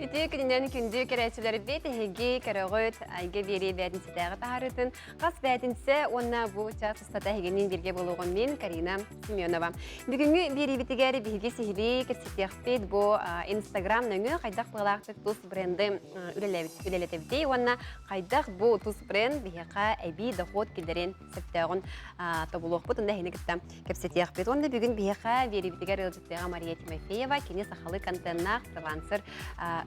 Үтүө күнүнэн күндү кэрээччилэрбит, эһиги көрөҕүт, айга биэрии бээтинсэтээҕи таһаарыытын хас бээтинсэ уонна бу чаас устата эһигинниин бииргэ буолуоҕум мин Карина Семенова. Бүгүҥҥү биэриибитигэр биһиги сиһилии кэпсэтиэхпит бу Инстаграм нөҥүө хайдах быалаахтык тус бренды үлэлэтэбитий уонна хайдах бу тус бренд биһиэхэ эбии дохуот киллэрин сөптөөҕүн тобулуохпут уонна эһини кытта кэпсэтиэхпит. Уонна бүгүн биһиэхэ биэриибитигэр ыалдьыттыаҕа Мария Тимофеева, кини сахалыы контеннаах фрилансер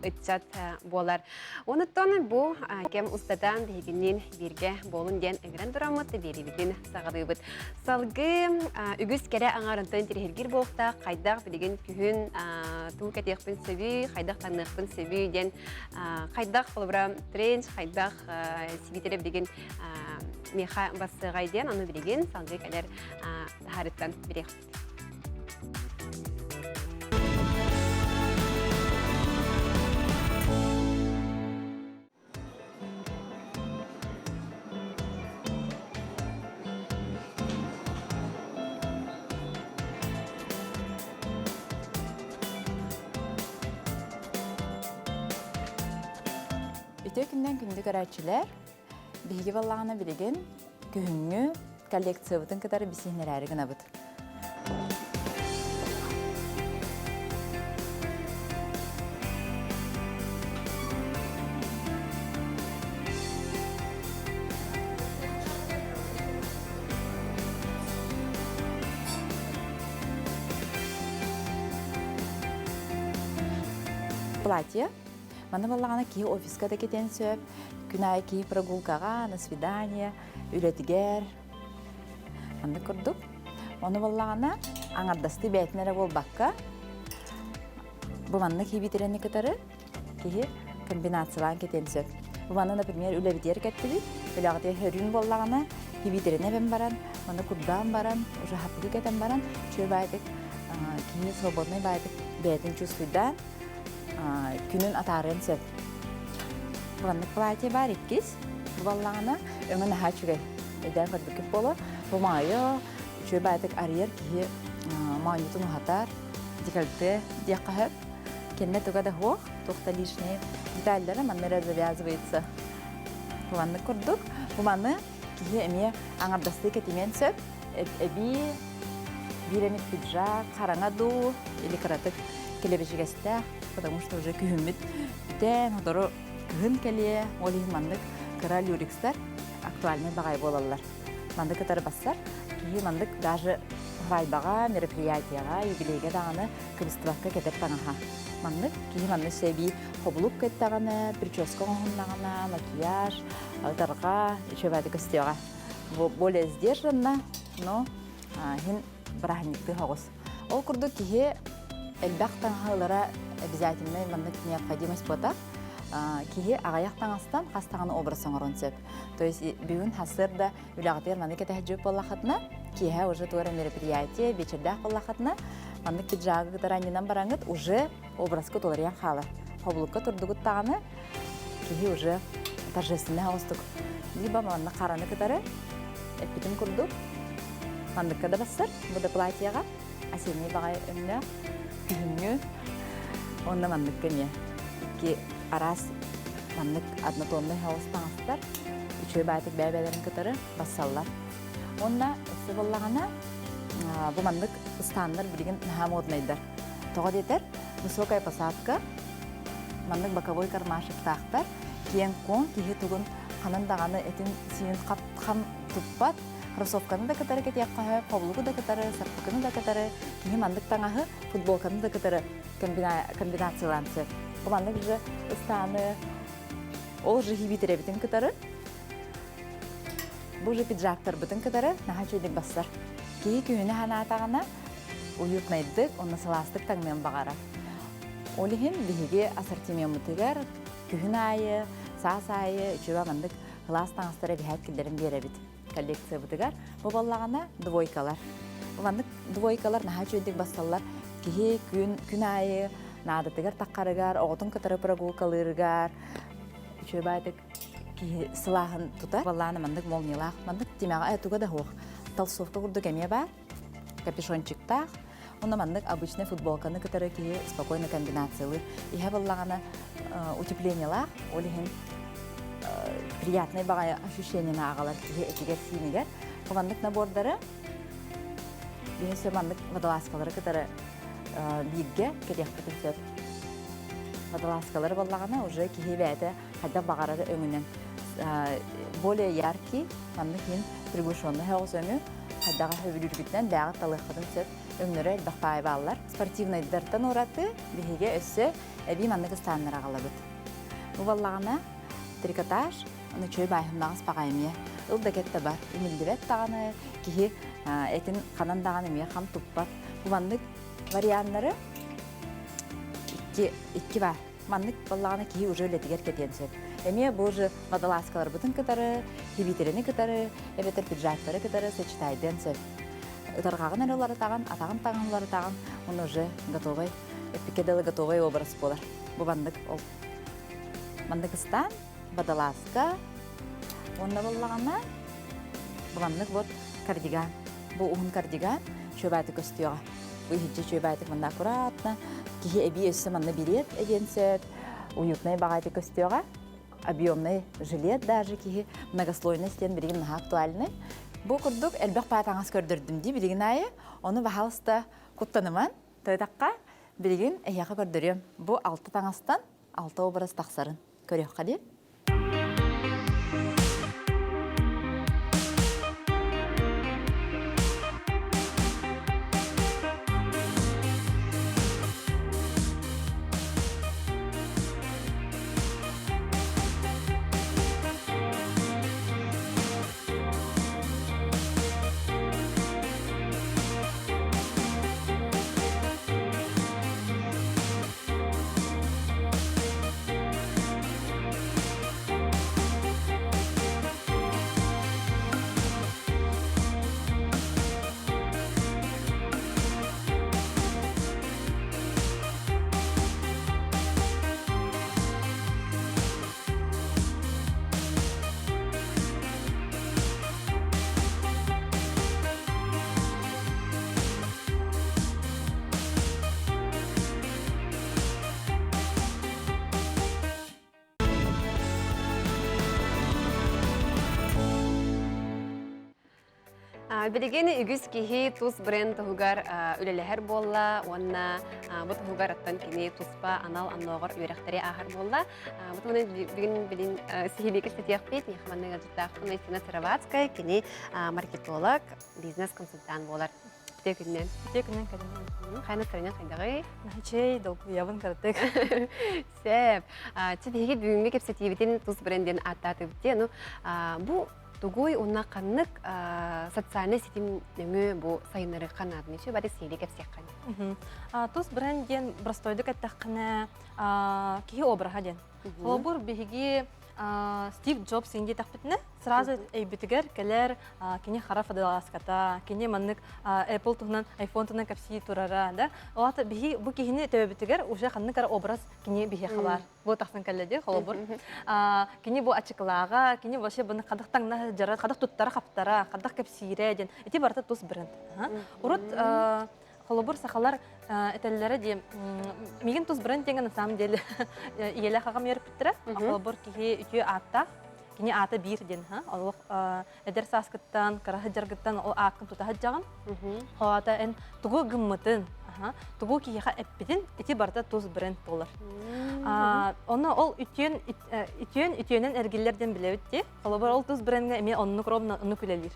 ыччат буолар. Онуттан бу кэм устата биһигинниин бииргэ буолун диэн ыҥыран тураммыт биэриибитин саҕалыыбыт. Салгыы үгүс кэрэ аҥаарынтан тириһиргиир буолуохтаах хайдах билигин күһүн туу кэтиэхпин сөбүй, хайдах таҥныахпын сөбүй диэн хайдах холобура тренч, хайдах сибиитэрэ билигин миэхэ барсыаҕай диэн ону билигин салгыы кэлэр таһаарыттан билиэхпит. Үтүө күннэн күндү көрөөччүлэр! Биһиги буоллаҕына билигин күһүҥҥү коллекциябытын кытары бисиһинэрээри гынабыт. Платье Манна буоллаҕына киһи офиска да кэтиэн сөп, күн аайы киһи прогулкаҕа, на свидание, үлэтигэр маннык курдук. Ону буоллаҕына аҥардастыы бэйэтин эрэ буолбакка, бу маннык хибиитэрэни кытары киһи комбинациялаан кэтиэн сөп. Бу манна, например, үлэбитигэр кэттибит, үлэҕитигэр хөрүүн буоллаҕына, хибиитэрэни эбэн баран, манна курдаан баран, уже хаппыгы кэтэн баран, үчүгэй баайдык киһи свободнай баайдык бэйэтин чувствуйдаан, күнүн атаарыан сөп. Маннык платье баар иккис. Бу баллаҕына өҥө наһаа үчүгэй. Өйдөөн көрбүккүт буолуо. Бу маайо үчүгэй баайдык арыйар киһи моонньутун уһатар, декольте диэххэ сөп. Кэннэ туга да суох, туох да лишний детальдара манна эрэ завязывается. Маннык курдук. Бу маны киһи эмиэ аҥардастыы кэтимиэн сөп. Эбии биир эмит пиджак, хараҥа дуу или кыратык килэбэчигэстээх, потому что уже күһүммүт бүтэн, сотору кыһын кэлиэ, ол иһин маннык кыра люрикстар актуальнай баҕайы буолаллар. Маннык кытары бассар, киһи маннык даже свадьбаҕа, мероприятияҕа, юбилейга даҕаны кыбыстыбакка кэтэр таҥаһа. Маннык киһи маннык сэбии хобулук кэттэҕинэ, прическа оҥоһуннаҕына, макияж, ытарҕа үчүгэйдик көстүөҕэ. Более сдержанно, но иһин бырааһынньыктыы соҕус. Ол курдук киһи элбэх таҥаһы ылара обязательно маннык необходимость буотах. Киһи аҕыйах таҥастан хас даҕаны образ оҥорон сөп. То есть бүгүн сарсыарда үлэҕитигэр маннык кэтэһэ буоллаххытына, киэһэ уже туора мероприятие, вечердээх буоллаххытына, маннык пиджагы кытары анньынан бараҥыт уже образка уларыйан хаалар. Хобулукка турдугут даҕаны киһи уже торжественный оҕустук либо манна хараны кытары эппитим курдук манныкка да бассар бу да платьеҕа осенний баҕайы өҥнөөх күһүҥҥү уонна манныкка эмиэ икки араас маннык однотонный хаос таҥастар үчүгэй баайтык бэйэ-бэйэлэрин кытары бассаллар уонна өссө буоллаҕына бу маннык ыстааннар билигин наһаа моднайдар тоҕо диэтэр высокая посадка Маннык боковой кармашектаахтар, киэҥ-куоҥ киһи тугун ханан даҕаны этин-сиинин хам туппат, кроссовканы да кытары кэтиэххэ сөп, хобулугу да кытары, саппыкыны да кытары, киһи маннык таҥаһы футболканы да кытары комбинациялаан сөп. Бу маннык же ыстааны ол же хибиитэрэбитин кытары, бу же пиджактарбытын кытары наһаа үчүгэйдик бассар. Киһи күһүнү санаатаҕына уютнайдык уонна сылаастык таҥныан баҕарар. Ол иһин биһиги ассортимеммытыгар күһүн аайы, саас аайы үчүгэй маннык кылаас таҥастары эбиһээт киллэрэн биэрэбит коллекциябытыгар. Бу буоллаҕына двойкалар. Маннык двойкалар наһаа үчүгэйдик бассаллар. Киһи күн, күн аайы наадатыгар таххарыгар, оҕотун кытары прогулкалыырыгар үчүгэй баайдык киһи сылааһын тутар. Баллаана маннык молниялаах, маннык тимэҕэ туга да суох. Толстовка курдук эмиэ баар. Капюшончиктаах. Онно маннык обычный футболканы кытары киһи спокойно комбинациялыыр. Иһэ буоллаҕына утеплениелаах, ол иһин приятный баҕайы ощущениены аҕалар киһи этигэр-сиинигэр. Бу маннык набордары биһи маннык водолазкалары кытары бииргэ кэтиэхпитин сөп. Водолазкалары буоллаҕына уже киһи бэйэтэ хайдах баҕарар өҥүнэн более яркий, маннык иһин приглушенный соҕус өҥү хайдах сөбүлүүргүтүнэн бэйэҕит талыаххытын сөп. Өҥнөрө элбэх баай бааллар. Спортивнайдартан ураты биһиги өссө эбии маннык ыстааннары аҕалабыт. Бу буоллаҕына трикотаж, ону үчүгэй баайһымнаҕас баҕайы эмиэ. Ыл да кэттэ бар, имиллибэт даҕаны, киһи этин ханан даҕаны эмиэ хам туппат. Бу маннык варианнары икки, икки баар. Маннык буоллаҕына киһи уже үлэтигэр кэтиэн сөп. Эмиэ бу уже водолазкаларбытын кытары, хибиитэрэни кытары, эбэтэр пиджактары кытары сочетайдыан сөп. Ытарҕаҕын эрэ уларытаҕын, атаҕын таҥаһын уларытаҕын, уонна уже готовый, эппиккэ дылы готовый образ буолар. Бу маннык ол маннык ыстаан, водолазка, уонна буоллаҕына бу маннык вот кардиган. Бу уһун кардиган чүөбээтик көстүөҕэ. Бу иһирдьэ чүөбээтик манна аккуратно киһи эбии өссө манна билиэт эбиэн сөп, уютнай баҕайытык көстүөҕэ. Объемный жилет даже киһи многослойность диэн билигин наһаа актуальный. Бу курдук элбэх баай таҥас көрдөрдүм дии билигин аайы. Ону баһаалыста куттаныман, тойдахха билигин эһиэхэ көрдөрүөм. Бу алта таҥастан алта образ тахсарын көрүөххэ дии. Билигин үгүс киһи тус бренд туһугар үлэлэһэр буолла уонна бу туһугар оттон кини туспа анал оннооҕор үөрэхтэри ааһар буолла. Бу туһунан бүгүн билин сиһилии кэпсэтиэхпит. Миэхэ ыалдьыттаахпын Айтина Сыроватская, кини маркетолог, бизнес-консультант буолар. Үтүө күнүнэн. Үтүө күнүнэн кэлин. Хайна сырыня хайдаҕый? Чэй, долгуйабын кыратык. Сөп. Чи биһиги бүгүҥҥү кэпсэтиибитин тус брендин ааттаатыбыт дии. Ну, бу тугуй уонна ханнык социальнай ситим нөҥүө бу сайыннарыахха нааданы үчү бары сиэри кэпсиэххин. Тус бренд диэн простойдук эттэххинэ киһи обраһа диэн. Холобур биһиги Стив Джобс диэтэхпитинэ сразу өйбүтүгэр кэлэр кини хара фадаласката, кини маннык Apple туһунан, iPhone туһунан кэпсии турара, да. Ол аата биһи бу киһини төбөбүтүгэр уже ханнык эрэ образ кини биһиэхэ баар. Бу тахсан кэллэ дии, холобур. Кини бу ачыкылааҕа, кини вообще бұны хадах таҥна сылдьара, хадах туттара-хаптара, хадах кэпсиирэ диэн. Ити барыта тус бренд. Урут холобур сахалар этэллэрэ дии миигин тус бренд диэҥҥэ на самом деле ийэлээх аҕам үөрэппиттэрэ. Холобур киһи үтүө ааттаах, кини аата биир диэн олох эдэр сааскыттан, кыра сылдьаргыттан ол ааккын тута сылдьаҕын. Ол аата эн тугу гыммытын, тугу киһиэхэ эппитин ити барыта тус бренд буолар. Онно ол үтүөн үтүөн үтүөнэн эргиллэр диэн билэбит дии. Холобур ол тус брендҥэ эмиэ оннук ровно оннук үлэлиир.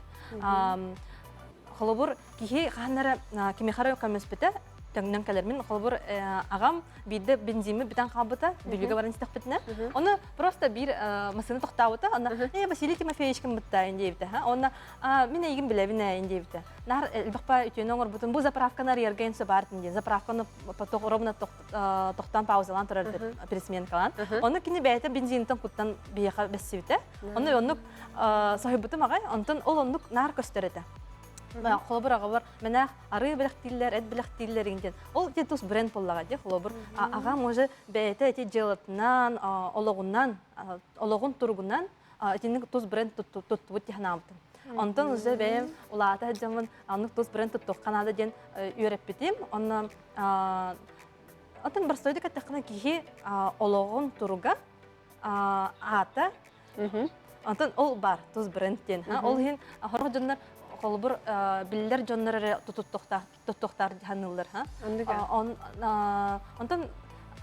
Холобур киһи хаһан эрэ кимиэхэ эрэ көмөспүтэ төҥнөн кэлэр. Мин холобур аҕам биирдэ бензиммит бүтэн хаалбыта, Бүлүүгэ баран истэхпитинэ. Ону просто биир массыына тохтообута. Онно «Э, Василий Тимофеевичкин бытта» диэбитэ. Онно «Мин эйигин билэбин ээ» диэбитэ. Наар элбэхпэ үтүөнү оҥорбутум. Бу заправканы арыйарга эн сөбаартын диэн. Заправканы ровно тохтоон паузалаан турар пересменкалаан. Ону кини бэйэтэ бензинтэн куттан биһиэхэ бэссибитэ. Ону оннук соһуйбутум аҕай. Онтон ол оннук наар көстөр этэ. Холобур аҕабар мэнээх арыы бэлэхтииллэр, эт бэлэхтииллэр диэн. Ол ити тус бренд буоллаҕа дии. Холобур, аҕам уже бэйэтэ ити дьыалатынан, олоҕунан, олоҕун туругунан итинник тус бренд туттубут дии санаабытым. Онтон уже бэйэм улаата сылдьаммын аннык тус бренд туттуохха наада диэн үөрэппитим. Онно Атын простойдук эттэххинэ киһи олоҕун туруга аата Онтон ол бар тус бренд диэн. Ол иһин хорох дьоннор холобур биллэр дьоннор эрэ туттуохтаах ханыыллар. Онтон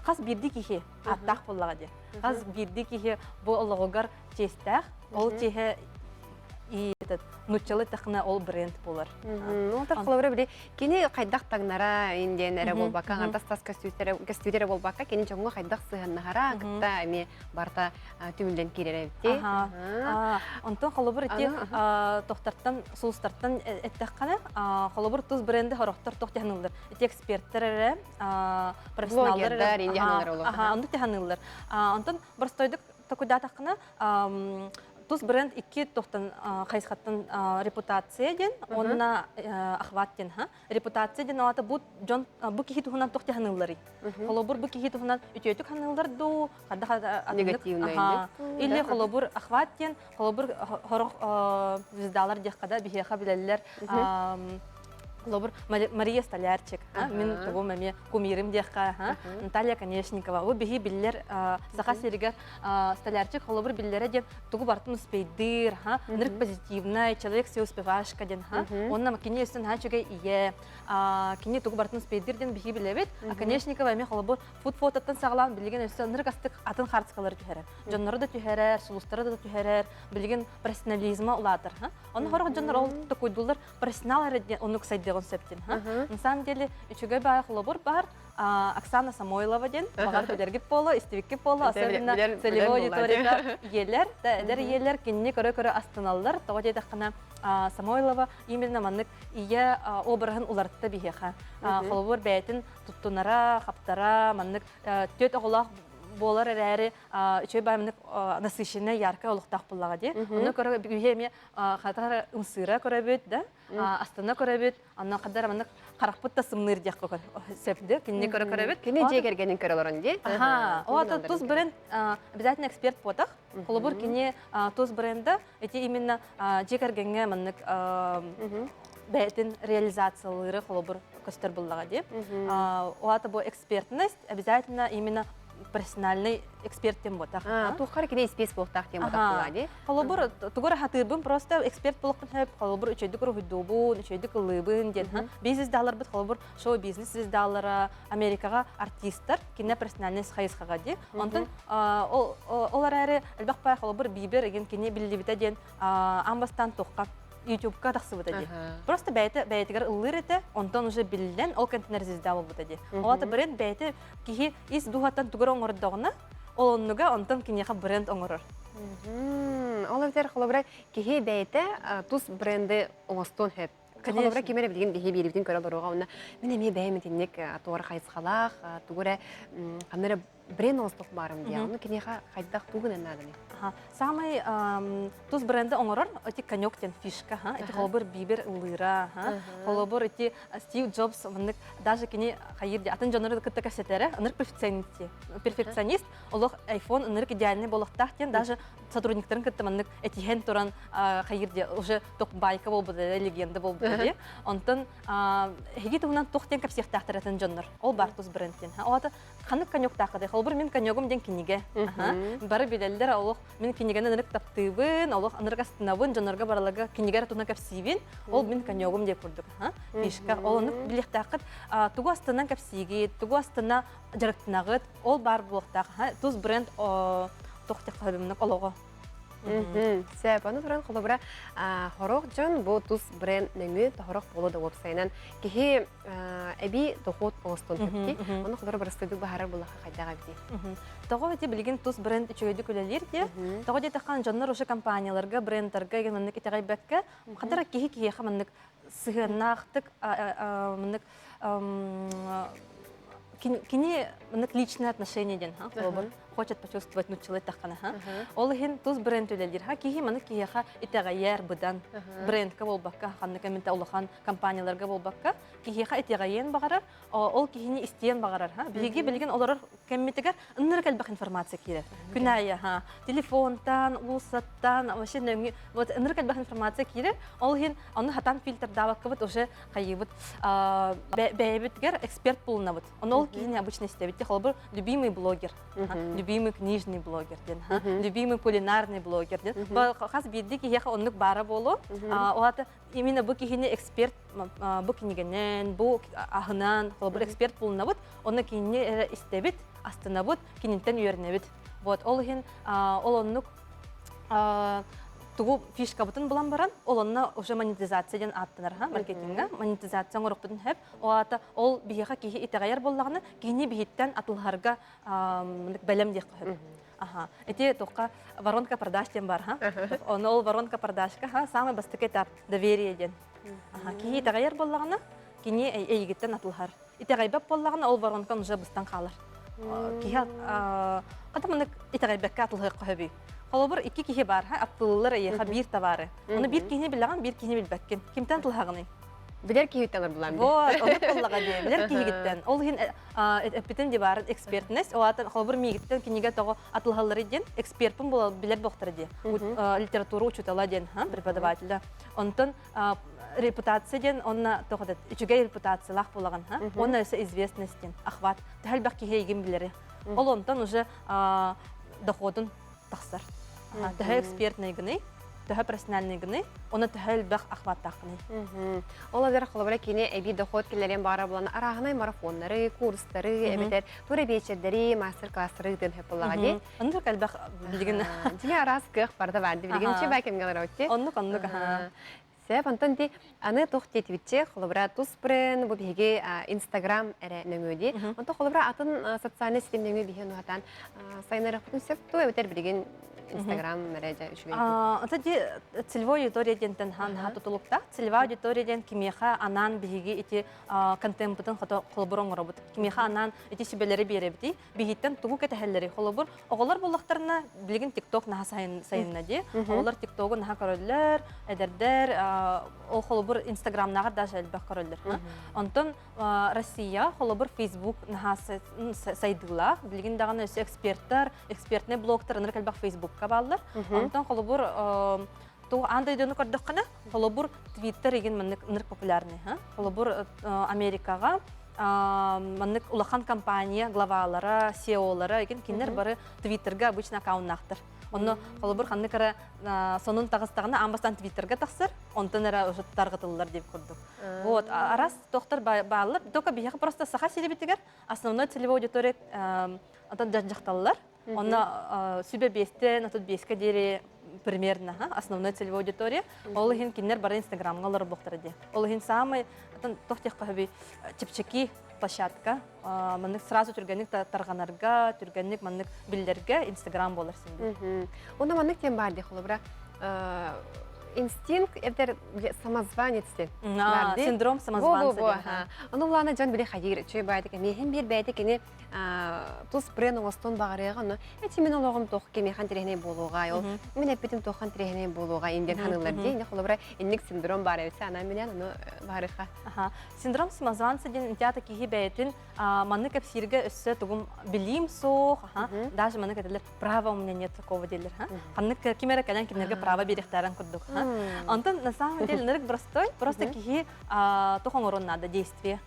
хас биирдии киһи ааттаах буоллаҕа дии. Хас биирдии киһи бу олоҕугар чиэстээх, ол чиэһэ и этот нуччалы эттэххинэ ол бренд буолар. Ну, так холобура били кини хайдах таҥнара индиэн эрэ буолбакка, аҥардас тас көстүүтэ эрэ буолбакка, кини дьоҥҥо хайдах сыһыаннаһара кытта эмиэ барыта түмүллэн киирэр эбит. Онтон холобур ити тохтартан, сулустартан эттэххинэ, холобур тус бренди хорохтор тох тиһаныллар. Ити эксперттэр эрэ, профессионаллар эрэ. Оннук тиһаныллар. Онтон простойдук токуйдаатаххына, тус бренд икки тохтан хайысхаттан репутация диэн уонна охват диэн репутация диэн аата бу дьон бу киһи туһунан туох ханыылларый холобур бу киһи туһунан үтүөтүк ханыыллар дуу негативный или холобур охват диэн холобур хорох звездалар диэххэ да биһиэхэ билэллэр Холобур, Мария Столярчик, мин тугум эмиэ кумирым диэххэ, Наталья Конечникова. Бу биһи биллэр Саха сиригэр Столярчик холобур биллэрэ диэн тугу барытын успейдыыр, ынырык позитивный, человек все успевашка диэн, онно кини өссө наһаа үчүгэй ийэ, кини тугу барытын успейдыыр диэн биһи билэбит. А Конечникова эмиэ холобур фуд-фототтан саҕалаан билигин өссө ынырык астык атын хаартыскалары түһэрэр. Дьоннору да түһэрэр, сулустары да түһэрэр, билигин профессионализма улаатар. Онно хорох дьоннор ол токуйдуллар профессионал эрэ диэн оннук сайдыаҕын сөп диэн. На самом деле үчүгэй баай холобур баар Оксана Самойлова диэн баҕар билэргит буолуо, истибиккит буолуо, особенно целевой аудиторияга ийэлэр, да эдэр ийэлэр кинини көрө-көрө астыналлар. Тоҕо диэтэххинэ Самойлова именно маннык ийэ обраһын уларытта биһиэхэ. Холобур бэйэтин туттунара, хаптара, маннык түөрт оҕолоох буолар эрээри үчүгэй баай насыщенная яркая олохтоох буоллаҕа дии. Онно көрө биһи эмиэ хатар ымсыыра көрөбүт да, астына көрөбүт, анна хаддар маннык харахпыт да сымныыр диэххэ сөп да, кинини көрө көрөбүт. Кини дьиэ кэргэнин көрө олорон дии. Аха, о ата тус бренд обязательно эксперт буотах. Холобур кини тус бренда эти именно дьиэ кэргэҥҥэ маннык бэйэтин реализациялыыры холобур көстөр буллаҕа дии. О ата бу экспертность обязательно именно профессиональный эксперт диэн буотах. Туоххар кини испиэс буолтаах диэн буотах буолаа дии. Холобур, тугу эрэ хатыырбын просто эксперт буолуохпун сөп, холобур, үчүгэйдик уруһуйдуубун, үчүгэйдик ыллыыбын диэн. Бизнес звездаларбыт, холобур, шоу-бизнес звездалара, Америкаҕа артистар, кине профессиональный хайысхаҕа дии. Онтон ол эрээри элбэх баай холобур Бибер игин кини биллибитэ диэн аан бастаан туохха ютубка тахсыбыта дии. Просто бэйэтэ бэйэтигэр ыллыыр этэ, онтон уже биллэн ол кэнтинэр звезда буолбута дии. Ол ата бренд бэйэтэ киһи ис дууһаттан тугу эрэ оҥордоҕуна, ол оннуга онтон киниэхэ бренд оҥорор. Ол эбэтэр холобура киһи бэйэтэ тус бренди оҥостуон сөп. Холобура ким эрэ билигин биһи биирибитин көрө олоруоҕа уонна мин эмиэ бэйэм итинник туора хайысхалаах тугу эрэ ханна эрэ бренд оҥостуох баарым диэн. Ону киниэхэ хайдах тугу гынан нааданы? Самый тус бренди оҥорор эти конек диэн фишка, эти холобур Бибер ыллыыра, холобур эти Стив Джобс маннык даже кини хайыр атын дьоннору кытта кэпсэтэрэ, ынырык перфекционист, перфекционист олох iPhone ынырык идеальный буолуохтаах диэн даже сотрудниктарын кытта маннык этиһэн туран хайыр диэ уже тох байка буолбута легенда буолбута диэ. Онтон эһиги туһунан туох диэн кэпсиэхтээхтэр атын дьоннор. Ол бар тус бренд диэн. Оата ханнык коньяктааххытай? Холобур, мин коньягум диэн кинигэ. Бары билэллэр, олох мин кинигэни ынырык таптыыбын, олох ынырык астынабын, дьоннорго бараларга кинигэ эрэ туһунан кэпсиибин. Ол мин коньягум диэн курдук. Фишка. Ол оннук билиэхтээххит. Тугу астынан кэпсиигит, тугу астына дьарыктанаҕыт, ол баар буолуохтаах. Тус бренд туох диэххэ олоҕо. Сөп, аны туран холобура хорох дьон бу тус бренд нөҥүө тоһорох буолуо да уопсайынан киһи эбии дохуот оҥостон сөпти. Ону холобура барыстыдык баһарар буллаха хайдах эбити. Тоҕо ити билигин тус бренд үчүгэйдик үлэлиир диye. Тоҕо диэтэххэ дьоннор уже компанияларга, брендтарга еген маннык итэҕэйбэккэ, хадара киһи киһиэхэ маннык сыһыаннаахтык маннык кини маннык личное отношение диэн холобур. хочет почувствовать нуччалыы эттэххинэ ха. Ол иһин тус бренд үлэлиир ха киһи маны киһиэхэ итэҕэйэр быдан брендка буолбакка ханнык эмитэ улахан компанияларга буолбакка киһиэхэ итэҕэйиэн баҕарар ол киһини истиэн баҕарар ха биһиги билигин олорор кэммитигэр ыннырык элбэх информация киирэр күн аайы ха телефонтан уулуссаттан вообще нөҥү вот ынырык элбэх информация киирэр ол иһин ону хатан фильтрдаабаккабыт уже хайыыбыт бэйэбитигэр эксперт булунабыт ону ол киһини обычно истэбит холобур любимый блогер любимый книжный блогер диэн любимый кулинарный блогер диэн хас биирдии киһиэхэ оннук баара буолуо ол аата именно бу киһини эксперт бу кинигэнэн бу аһынан холобур эксперт булунабыт онно кинини эрэ истэбит астынабыт кининтэн үөрэнэбит вот ол иһин ол оннук тугу фишкабытын булан баран ол онно уже монетизация диэн ааттанар ха маркетиҥҥа монетизация оҥоруохпутун сөп ол аата ол биһиэхэ киһи итэҕэйэр буоллаҕына киһини биһиттэн атылһарга бэлэм диэххэ сөп Аха. Ити туохха воронка продаж диэн бар, ха? Ону ол воронка продажка, ха, самый бастакы этап доверие диэн. Аха, киһи итэҕэйэр буоллаҕына, кини эйигиттэн атылһар. Итэҕэйбэт буоллаҕына, ол воронкан уже быстан хаалар. Киһи хата маннык итэҕэйбэккэ атылһыахха сөбүй. Холобур, икки киһи бар, ха, аттылылар эйиэхэ биир товары. Ону биир киһини билэҕин, биир киһини билбэккин. Кимтэн атылһаҕыный? Билэр киһиттэн ылар Вот, оннук буоллаҕа дии, билэр киһигиттэн. Ол иһин эппитин дии баарын экспертность, ол аата холобур миигиттэн кинигэ тоҕо атылһаллары диэн эксперпин була билэр буохтара дии. Литература учуутала диэн, преподавателя. Онтон репутация диэн онно тоҕо да үчүгэй репутациялаах буолаҕын, уонна өссө известность диэн, охват. Төһө элбэх киһи эйигин билэри. Ол онтон уже доходун тахсар. Төһө экспертный гыный, төһө профессиональный гыный, оны төһө элбэх охваттааххыный. Ол эбэтэр холобура кини эбии доход киллэриэн баара булан арааһынай марафоннары, курстары, эбэтэр тура биэчэрдэри, мастер-класстары ыытыан сөп буоллаҕа дии. Оннук элбэх билигин. Дьиҥэ араас кыах барда баар дии билигин чи баа кэмҥэ олоробут Оннук оннук аха. Сөп, онтон ди аны туох диэтибитче, холобура тус бренд, бу биһиги Инстаграм эрэ нөҥүө дии. Онтон холобура атын социальнай ситим нөҥүө биһи онуһатан сайынарыахпытын сөп туу эбэтэр билигин Инстаграм эрэ дьэ үчүгэй. Ата ди целевой аудитория диэнтэн наһаа тутулуктаах. Целевая аудитория диэн кимиэхэ анаан биһиги ити контемпытын хото холобур оҥоробут. Кимиэхэ анаан ити сүбэлэри биэрэбитий. Биһиттэн тугу кэтэһэллэрий? Холобур, оҕолор буоллахтарына, билигин ТикТок наһаа сайынна дии. Оҕолор ТикТогу наһаа көрөллөр, эдэрдэр, ол холобур Инстаграмнааҕар даже элбэх көрөллөр. Онтон Россия, холобур, Facebook наһаа сайдыылаах. Билигин даҕаны өссө эксперттар, экспертный блогтар ынырык элбэх Фейсбукка бааллар. Онтон холобур туох аан дойдуну көрдөххүнэ, холобур, Твиттер игин маннык ынырык популярный. Холобур, Америкаҕа маннык улахан компания главалара, CEO-лара игин кинилэр бары Твиттерга обычно аккауннаахтар. Онно холобур ханнык эрэ сонун таҕыстаҕына аан бастаан Твиттерга тахсар, онтон эрэ уже тарҕатыллар диэн курдук. Вот, арас тохтор бааллар. Только биһиэхэ просто саха сирибитигэр основной целевой аудитория отон дьахталлар. Онно сүбэ биэстэн, 35-ке диэри примерно основной целевой аудитория. Ол иһин кинилэр бары Инстаграмҥа олорбохтор дии. Ол иһин самый туох диэххэ сөбүй чэпчэки площадка. Маннык сразу түргэнник тарҕанарга, түргэнник маннык биллэргэ Инстаграм буолар син. Онно маннык диэн баар дии холобура инстинкт эбэтэр самозванец диэн. Синдром самозванца. Ону улаана дьон били хайыыр үчүгэй баайдык эмиэһин биир бэйэтэ кини тус бренд оҥостон баҕарыаҕа ону эчи мин олоҕум туох кимиэхэ интэриэһинэй буолуоҕай ол мин эппитим туохха интэриэһинэй буолуоҕай диэн саныыллар дии инде холобура инник синдром баар эбит анаан минээн ону баарыха синдром самозванца диэн театр киһи бэйэтин маннык кэпсииргэ өссө тугум билиим суох даже маннык этэллэр права у меня нет такого дииллэр ханнык ким эрэ кэлэн кинилэргэ право биэриэхтээрэн курдук онтон на самом деле ынырык простой просто киһи туох оҥоруон наада действие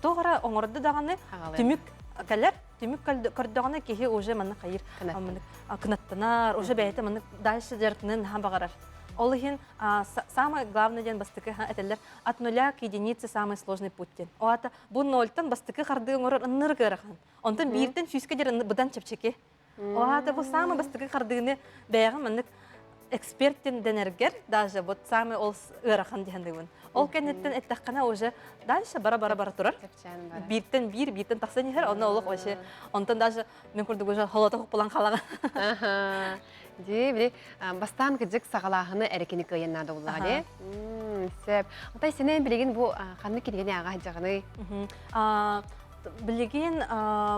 Туох эрэ оҥордо даҕаны түмүк кэлэр, түмүк көрдөҕүнэ киһи уже маннык хайыр, маннык кынаттанар, уже бэйэтэ маннык дальше дьарыктаныан наһаа баҕарар. Ол иһин самое главное диэн бастакы этэллэр от нуля к единице самый сложный путь диэн. Ол аата бу нольтан бастакы хардыы оҥорор ыннырык ыарахан. Онтон бииртэн сүүскэ диэри быдан чэпчэки. Ол аата бу самый бастакы хардыыны бэйэҕин маннык эксперт дэнэргэр даже вот самый ол ыарахан диһандыыбын. Ол кэнниттэн эттэххинэ уже дальше бара-бара-бара турар. Бииртэн биир, бииртэн тахсан иһэр, онно олох вообще онтон даже мен курдук уже холото хоппулан хаалаҕын. Дии, били бастаан кыдьык саҕалааһыны эрекини кыайан наада буллаҕа дии. Сөп. Отай сенен билигин бу ханнык кинигэни ааҕа сылдьаҕыный? Билигин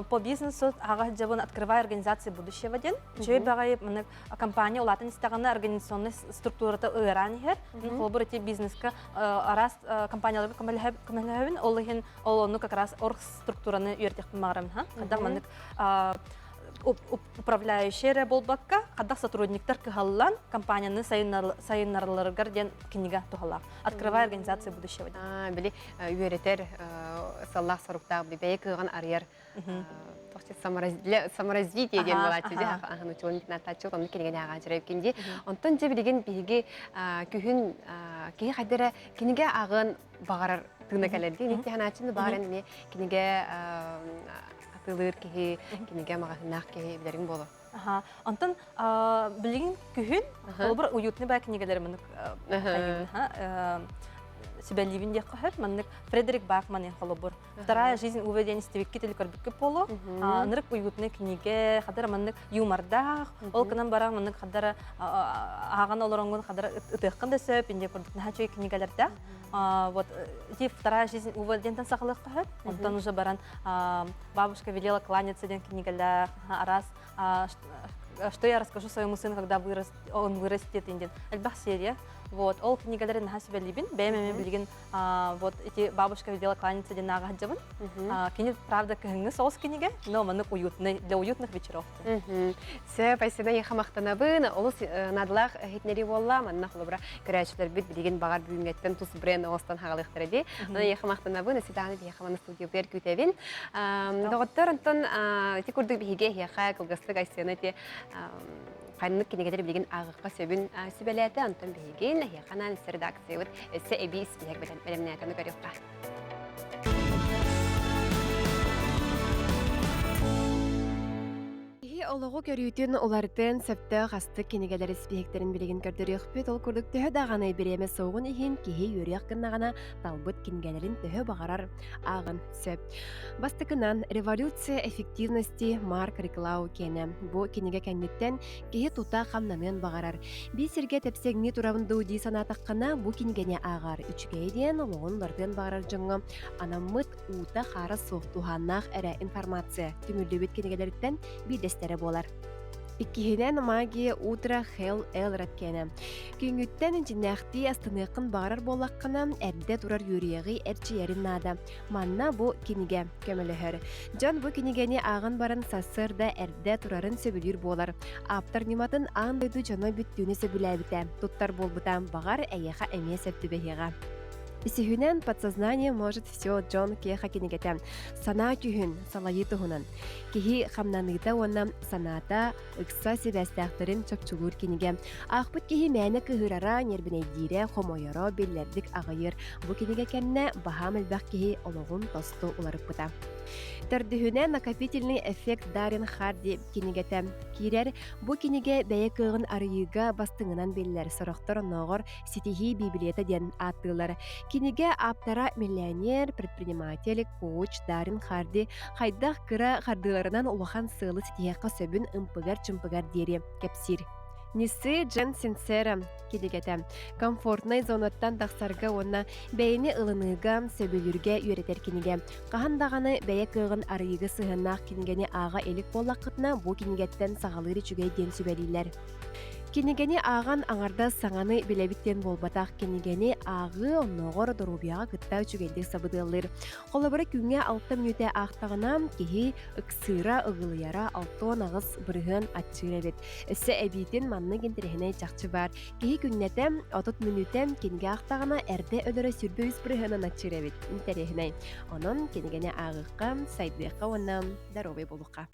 по бизнесу аҕа дьабын открывай организации будущего диэн. Үчүгэй баҕайы маны компания улаатан истэҕинэ организационнай структурата ыараан иһэр. Холобур ити бизнеска араас компанияларга көмөлөһөбүн. Ол иһин ол онну как раз орг структураны үөрэтиэхпин баҕарабын. Хайдах маннык управляющий эрэ буолбакка, хайдах сотрудниктар кыһаллан компанияны сайыннаралларыгар диэн кинигэ туһалаах. Открывай организации будущего. Били үөрэтэр сыллаах соруктаах бэйэ кыаҕын арыйар саморазвитие диэн буолааччы дьэ аһын учуон натааччы онну кинигэни ааҕааччы дии онтон дьэ билигин биһиги күһүн киһи хайда эрэ кинигэ ааҕыан баҕарар тыына кэлэр дии ити ханааччыны баҕаран эмиэ кинигэ атыылыыр киһи кинигэ маҕаһыыннаах киһи билэриҥ буолуо. Онтон билигин күһүн холобур уютный баа кинигэлэри маннык сүбэлиибин диэххэ сөп. Маннык Фредерик Бахман холобур Вторая жизнь Уве диэн истибиккит или көрбүккүт буолуо. Ынырык уютный кинигэ, хадара маннык юмордаах, ол гынан баран маннык хадара ааҕан олороҥҥун хадара ытыаххын да сөп, инде курдук наһаа үчүгэй кинигэлэрдээх. Вот ити Вторая жизнь Уве диэнтэн саҕалыахха сөп. Онтон уже баран Бабушка велела кланяться диэн кинигэлээх, араас что я расскажу своему сыну, когда вырос, он вырастет диэн элбэх серия. Вот, ол кинигэлэри наһаа сүбэлиибин. Бэйэм эмиэ билигин вот эти бабушка велела кланяться диэн ааҕа сылдьабын. Кини, правда, кыһыҥҥы соҕус кинигэ, но маннык уютный, для уютных вечеров. Сөп, Айсена эйиэхэ махтанабын. Олус наадалаах иһитиннэрии буолла. Манна холобура көрөөччүлэрбит билигин баҕар бүгүҥҥэттэн тус бренд оҥостон хаалыахтара дии. Онон эйиэхэ махтанабын. Өссө даҕаны биһиэхэ манна студиябытыгар күүтэбин. Доҕоттор, онтон ити курдук биһиги эһиэхэ кылгастык Айсена ити ханнык кинигэлэр билигин ааҕыахха сөбүн сүбэлээтэ. Онтон биһигин эһиэхэ анаан редакциябыт өссө эбии испииһэк бэлэмнээтэ. Көрүөххэ. Киһи олоҕу көрүүтүн уларытыан сөптөөх астык кинигэлэр испииһэктэрин билигин көрдөрүөхпүт. Ол курдук төһө даҕаны бириэмэ суоҕун иһин киһи үөрүөх гыннаҕына талбыт кинигэлэрин төһө баҕарар ааҕын сөп. Бастакынан «Революция эффективности» Марк Реклау киэнэ. Бу кинигэ кэнниттэн киһи тута хамнаныан баҕарар. Биир сиргэ тэпсэҥнии турабын дуу дии санаатаххына, бу кинигэни ааҕар. Үчүгэй диэн олоҕун уларытыан баҕарар дьоҥҥо анаммыт уута-хаара суох туһааннаах эрэ информация түмүллүбүт кинигэлэриттэн биирдэстэрэ буолар. Иккиһинэн «Магия утра» Хелл Элрод киэнэ. Күҥҥүттэн дьиҥнээхтии астыныаххын баҕарар буоллаххына, эрдэ турар үөрүйэҕи эрчийэрин наада. Манна бу кинигэ көмөлөһөр. Дьон бу кинигэни ааҕан баран сарсыарда эрдэ турарын сөбүлүүр буолар. Ааптар ньыматын аан дойду дьоно бүттүүнү сөбүлээбитэ, туттар буолбута, баҕар, эйиэхэ эмиэ сөп түбэһиэҕэ. Үсүһүнэн «Подсознание может все» Джон Кеха кинигэтэ санаа күүһүн салайыы туһунан. Киһи хамнаныыта уонна санаата ыкса сибээстээхтэрин чопчулуур кинигэ. Аахпыт киһи мээнэ кыһырара, ньиэрбинэйдиирэ, хомойоро биллэрдик аҕыйыр. Бу кинигэ кэннэ баһаам элбэх киһи олоҕун тосту уларыппыта. Төрдүһүнэн «Накопительный эффект» Даррен Харди кинигэтэ киирэр. Бу кинигэ бэйэ кыаҕын арыйыыга бастыҥынан биллэр. Сорохтор оннооҕор Ситиһии Библията диэн ааттыыллар. Кинигэ ааптара миллионер, предприниматель, коуч Дарин Харди хайдах кыра хардыыларынан улахан сыалы ситиһиэххэ сөбүн ымпыгар-чымпыгар диэри кэпсиир. Нисы Джен Синсера кинигэтэ комфортнай зонаттан тахсарга уонна бэйэни ылыныыга, сөбүлүүргэ үөрэтэр кинигэ. Хаһан даҕаны бэйэ кыаҕын арыйыыга сыһыаннаах кинигэни ааҕа илик буоллаххытына, бу кинигэттэн саҕалыыр үчүгэй диэн сүбэлииллэр. Кинигэни ааҕан аҥардас саҥаны билэбит диэн буолбатах, кинигэни ааҕыы оннооҕор доруобуйаҕа кытта үчүгэйдик сабыдыаллыыр. Холобура, күҥҥэ 6 мүнүүтэ аахтаҕына, киһи ыксыыра, ыгылыйара 68% аччыыр эбит. Өссө эбиитин маннык интэриэһинэй чахчы баар. Киһи күннэтэ 30 мүнүүтэ кинигэ аахтаҕына, эрдэ өлөрө 23 бырыһыанын аччыыр эбит. Интэриэһинэй. Онон кинигэни ааҕыахха, сайдыахха уонна здоровый буолуохха.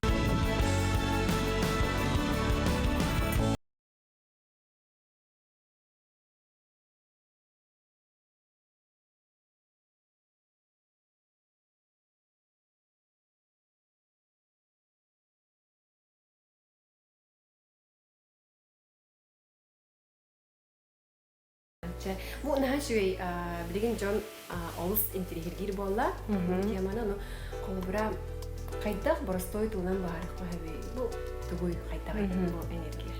Чэ, бу наһаа үчүгэй билигин дьон олус интириэһиргиир буолла. Теманы ону холобура хайдах боростуой туунан баарыхха сөбүй? Бу тугуй хайдах бу энергия?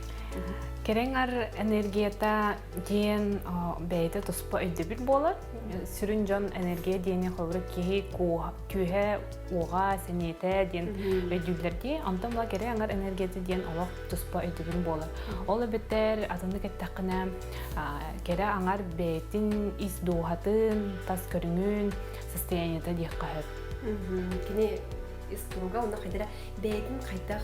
Кэрэҥ энергията диэн бэйэтэ туспа өйдөбүл буолар. Сүрүн дьон энергия диэни холобура киһи күүһэ, уоҕа, сэниэтэ диэн өйдүүллэр дии. Онтон була кэрэ аҥар энергията диэн олох туспа өйдөбүл буолар. Ол эбэтэр атыннык эттэххинэ кэрэ аҥар бэйэтин ис дууһатын, тас көрүҥүн состояниета диэххэ сөп. Кини ис туруга онно хайдара бэйэтин хайдах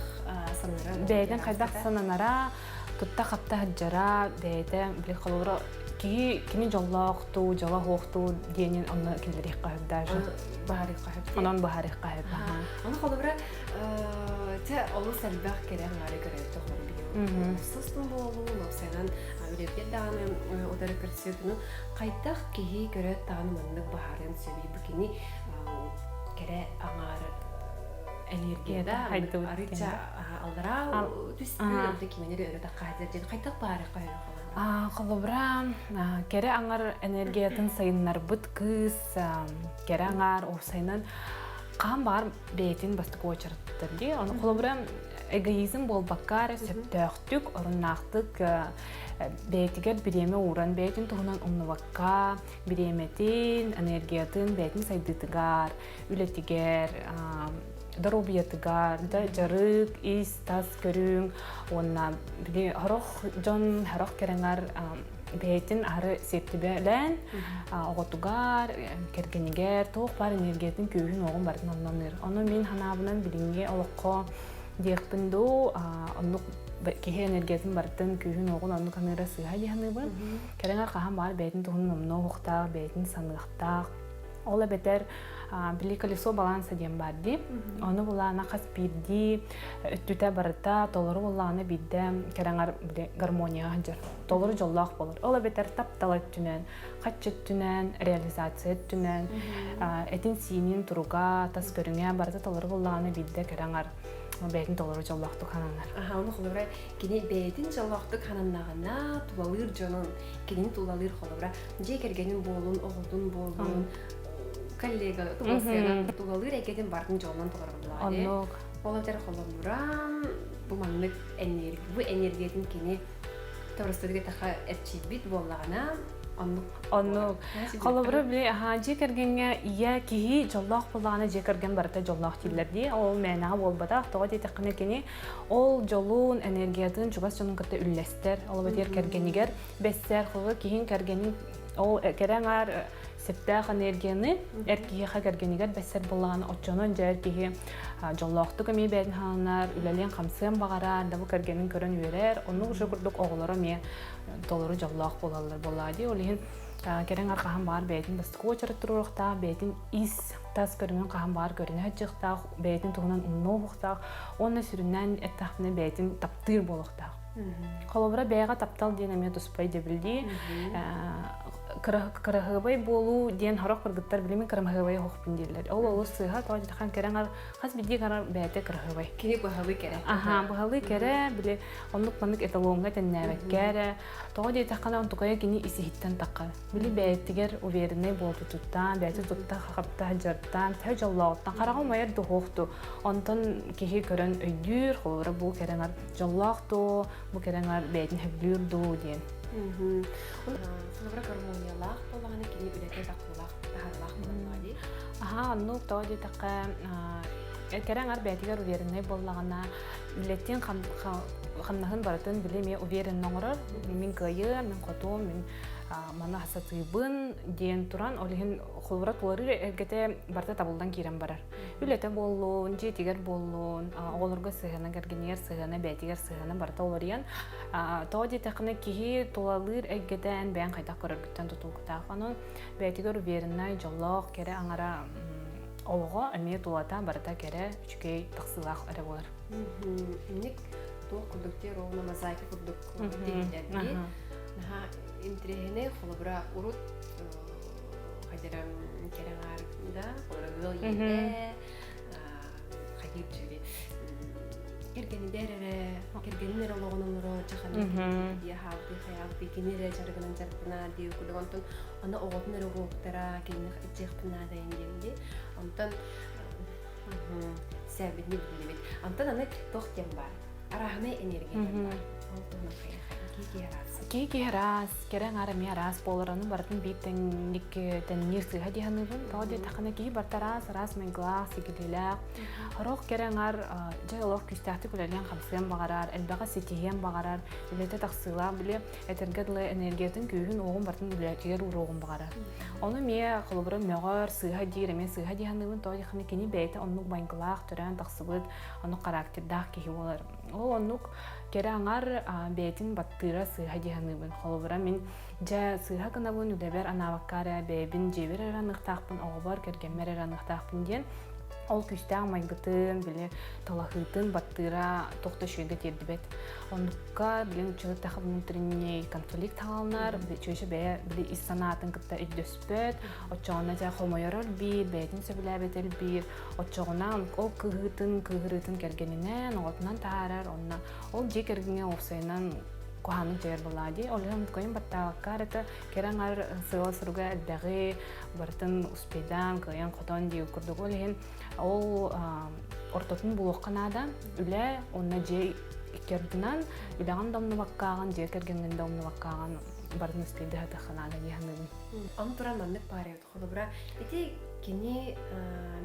сананара бэйэтин хайдах сананара тутта-хапта сылдьара бэйэтэ били холобура киһи кини дьоллоохтуу дьоло-хуохтуу диэнин онно киллэриэххэ сөп даже баһарыахха сөп онон баһарыахха сөп ону холобура те олус элбэх кэрэ аҥаары көрөөччү холобура сыстым буолуу уопсайынан үлэбит даҕаны утары көрсүөтүну хайдах киһи көрөөт даҕаны маннык баһарыан сөбүй бу кини кэрэ аҥаар энергияда арыыча аллараа түспүт кимэнери өрө таххаһар диэн хайдах баары Холобура, кэрэ аҥар энергиятын сайыннарбыт кыыс кэрэ аҥаар уопсайынан хаан баар бэйэтин бастакы уочараттар дии. Ону холобура эгоизм буолбакка эрэ сөптөөхтүк, оруннаахтык бэйэтигэр бириэмэ ууран, бэйэтин туһунан умнубакка, бириэмэтин, энергиятын бэйэтин сайдыытыгар, үлэтигэр, доруобуйатыгар, да дьарык, ис-тас көрүҥ уонна били сорох дьон сорох кэрэҥэр бэйэтин аһары сиэттибэлээн оҕотугар, кэргэнигэр туох баар энергиятын күүһүн-уоҕун барытын оннонуур. Ону мин санаабынан билиҥҥи олоххо диэхпин дуу, оннук киһи энергиятын барытын күүһүн-уоҕун оннук аныыра сыыһа дии саныыбын. Кэрэҥэр хаһан баар бэйэтин туһунан умнуо уохтаах, бэйэтин саныахтаах. Ол эбэтэр били колесо баланса диэн баар дии. Ону булаана хас биирдии өттүтэ барыта толору буллаҕына биирдэ кэрэҥэр били гармонияҕа сылдьар. Толору дьоллоох буолар. Ол эбэтэр таптал өттүнэн, хаччы өттүнэн, реализация өттүнэн, этин-сиинин туруга, тас көрүҥэ барыта толору буллаҕына биирдэ кэрэҥэр бэйэтин толору дьоллоохтук хананар. Аха, ону холобура кини бэйэтин дьоллоохтук хананнаҕына тулалыыр дьонун, кинини тулалыыр холобура дьиэ кэргэнин буолун, оҕотун буолун, коллега тулалыыр эйгэтин барытын дьолунан толорор Оннук. Ол эбэтэр холобура бу маннык энергия, бу энергиятын кини Торостуга таха эрчийбит буоллаҕына оннук. Оннук. Холобура били аха дьиэ кэргэҥҥэ ийэ киһи дьоллоох буоллаҕына дьиэ кэргэн барыта дьоллоох дииллэр дии. Ол мээнэҕэ буолбатах. Тоҕо диэтэххинэ кини ол дьолун, энергиятын чугас дьонун кытта үллэстэр. Ол эбэтэр кэргэнигэр бэссэр, холобура киһин кэргэнин ол кэрэ аҥаар сөптөөх энергияны эр киһиэхэ кэргэнигэр бэссэр буоллаҕына оччонон дьэ эр киһи дьоллоохтук эмиэ бэйэтин хааланар, үлэлиэн-хамсыан баҕарар, да бу кэргэнин көрөн үөрэр, оннук уже курдук оҕолоро эмиэ толору дьоллоох буолаллар буоллаҕа дии. Ол иһин кэрэҥ арҕаһан баар бэйэтин бастакы уочарат туруорухтаах, бэйэтин ис тас көрүҥүн хаһан баар көрүнэ сылдьыахтаах, бэйэтин туһунан умнуо уонна сүрүннээн эттэхпинэ бэйэтин таптыыр буолуохтаах. Холобура, бэйэҕэ таптал диэн эмиэ туспа өйдөбүл дии. Кыраһыабай буолуу диэн сорох кыргыттар билимин кыраһыабай оһохпун дииллэр. Ол олус сыыһа, тоҕо диэтэххэ кэрэҥ хас биирдии кара бэйэтэ кыраһыабай. Кини быһалыы кэрэ. Аха, быһалыы кэрэ, били оннук маннык эталоҥҥа тэннээбэккэ эрэ. Тоҕо диэтэххинэ онтукайа кини ис иһиттэн таххар. Били бэйэтигэр уверенный буолбутуттан, бэйэтэ тутта хапта дьарыктаан, төһө дьоллооҕуттан хараҕа умайар дуһуохту. Онтон киһи көрөн өйдүүр, холобура бу кэрэҥэр дьоллоох дуу, бу кэрэҥэр бэйэтин сөбүлүүр дуу диэн. Холобура гармониялаах буоллаҕына кини үлэтэ таххылаах, таһаарылаах буоллаҕа дии. Аха, оннук тоҕо диэтэххэ, кэрэ аҥар бэйэтигэр увереннай буоллаҕына, үлэтин хамнаһын барытын били эмиэ уверенно оҥорор. Мин кыайыам, мин хотуом, мин маны сатыыбын диэн туран, ол иһин холобура туларыыр эргэтэ барыта табыллан киирэн барар. Үлэтэ буоллун, дьиэтигэр буоллун, оҕолорго сыһыана, кэргэнигэр сыһыана, бэйэтигэр сыһыана барыта уларыйан, тоҕо диэтэххинэ киһи тулалыыр эйгэтэ эн бэйэҥ хайдах көрөргүттэн тутулуктаах. Онон бэйэтигэр увереннай, дьоллоох, кэрэ аҥара олоҕо эмиэ тулата барыта кэрэ, үчүгэй, тахсыылаах эрэ буолар. Инник туох курдук дии, ровно мозаика курдук тиһиллэр дии. Наһаа интириэһинэй, холобура, урут хайдара кэрэ аҥаарда, холобура ыал ийэтэ, хайыыр дьүри кэргэнигэр эрэ, кэргэнин эрэ олоҕун олоро, дьаханы дии хаалбый, хайаалбый, кини эрэ дьарыгынан дьарыктанаа дии курдук. Онтон аны оҕотун эрэ уруоктара, кинини иччиэхпин наадайын диэн дии. Онтон сээбитини биллибит. Онтон аны туох диэн баар? Арааһынай энергия диэн баар. Ол туһунан киһи араас. Киһи киһи араас, кэрэ аҥаар эмиэ араас буолар, ону барытын биир тэҥник тэҥниир сыыһа дии саныыбын. Тоҕо диэтэххинэ киһи барыта араас, араас майгылаах, сигилилээх. Сорох кэрэ аҥаар дьэ олох күүстээхтик үлэлиэн-хамсыан баҕарар, элбэҕи ситиһиэн баҕарар, үлэтэ тахсыылаах, били этэргэ дылы энергиятын, күүһүн, уоҕун барытын үлэтигэр ууруоҕун баҕарар. Ону эмиэ холобура мөҕөр, сыыһа диир, эмиэ сыыһа дии саныыбын. Тоҕо диэтэххинэ кини бэйэтэ оннук майгылаах, төрөөн тахсыбыт, оннук характердаах киһи буолар. Ол оннук кэрэ аҥар бэйэтин баттыыра сыыһа дии саныыбын. Холобура, мин дьэ сыыһа гынабын, үлэбэр анаабакка эрэ бэйэбин дьиэбэр эрэ аныахтаахпын, оҕобор, кэргэммэр эрэ аныахтаахпын диэн ол күүстээх майгытын, били талаһыытын баттыыра туох да үчүгэйгэ тиэрдибэт. Оннукка билин учуоттаха внутренний конфликт хаалынар, чүөчэ бэйэ били ис санаатын кытта өйдөспөт, оччоҕуна дьэ хомойорор биир, бэйэтин сөбүлээбэтэр биир, Оччоҕуна ол кыһыытын, кыыһырыытын кэргэнинэн, оҕотунан таһаарар, онно ол дьиэ кэргэҥҥэ уопсайынан куһаҕаннык дьайар буоллаҕа дии. Ол иһин кыайан баттаабакка эрэ кэрэ аҥар сыала-соруга элбэҕи, барытын успейдаан, кыайан-хотон диир курдук. Ол иһин ол ортотун булуохха наада. Үлэ уонна дьиэ икки ардынан үлэҕин да умнубаккааҕын, дьиэ кэргэҥҥин да умнубаккааҕын барытын успейдаһытыахха наада дии саныыбын. Ону туран маннык баар эбит Холобура, ити кини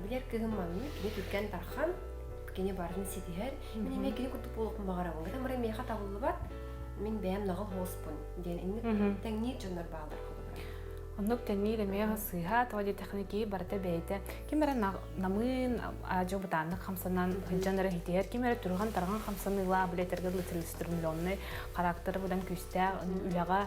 билэр кыһым маннык, кини түргэн тархан, кини барытын ситиһэр. Мин эмиэ кини курдук буолуохпун баҕарабын. Гынан баран миэхэ табыллыбат, мин бэйэм наҕыл хооспун диэн инник тэҥниир дьоннор бааллар холобура. Оннук тэҥниир эмиэ сыыһа, тоҕо диэтэххинэ киһи барыта бэйэтэ ким эрэ намыын аадьы бытааннык хамсанан сылдьан эрэ ситиһэр, ким эрэ түргэн-тарҕан хамсаныылаах, билэтэргэ дылы целеустремленный характера быдан күүстээх үлэҕэ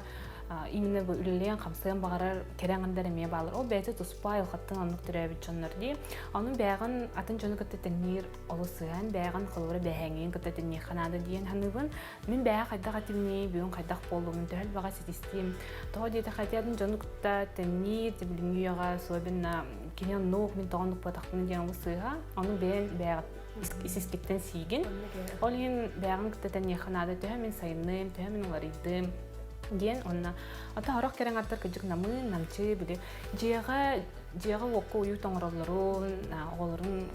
именно бу үлэлиэн-хамсыан баҕарар кэрэ аҥардар эмиэ бааллар. Ол бэйэтэ туспа айылҕаттан оннук төрөөбүт дьоннор дии. Ону бэйэҕин атын дьону кытта тэҥниир олус сыһан, бэйэҕин холобура бэһээҥҥин кытта тэҥниэххэ наада диэн саныыбын. Мин бэйэ хайдах этимний, бүгүн хайдах буоллум, төһө элбэҕи ситистим. Тоҕо диэтэххэ ити атын дьону кытта тэҥниир, билиҥҥи үйэҕэ особенно кини оннук, мин тоҕо оннук буолбатахпын диэн олус сыыһа. Ону бэйэм бэйэҕит ис-искиттэн сиигин. Ол иһин бэйэҕин кытта тэҥниэххэ наада. Төһө мин сайынным, төһө мин уларыйдым диэн онно ата орох кэрэҥ аттар кыдьык намыын намчы били дьиэҕэ дьиэҕэ уокка уйуу тоҥороллорун оҕолорун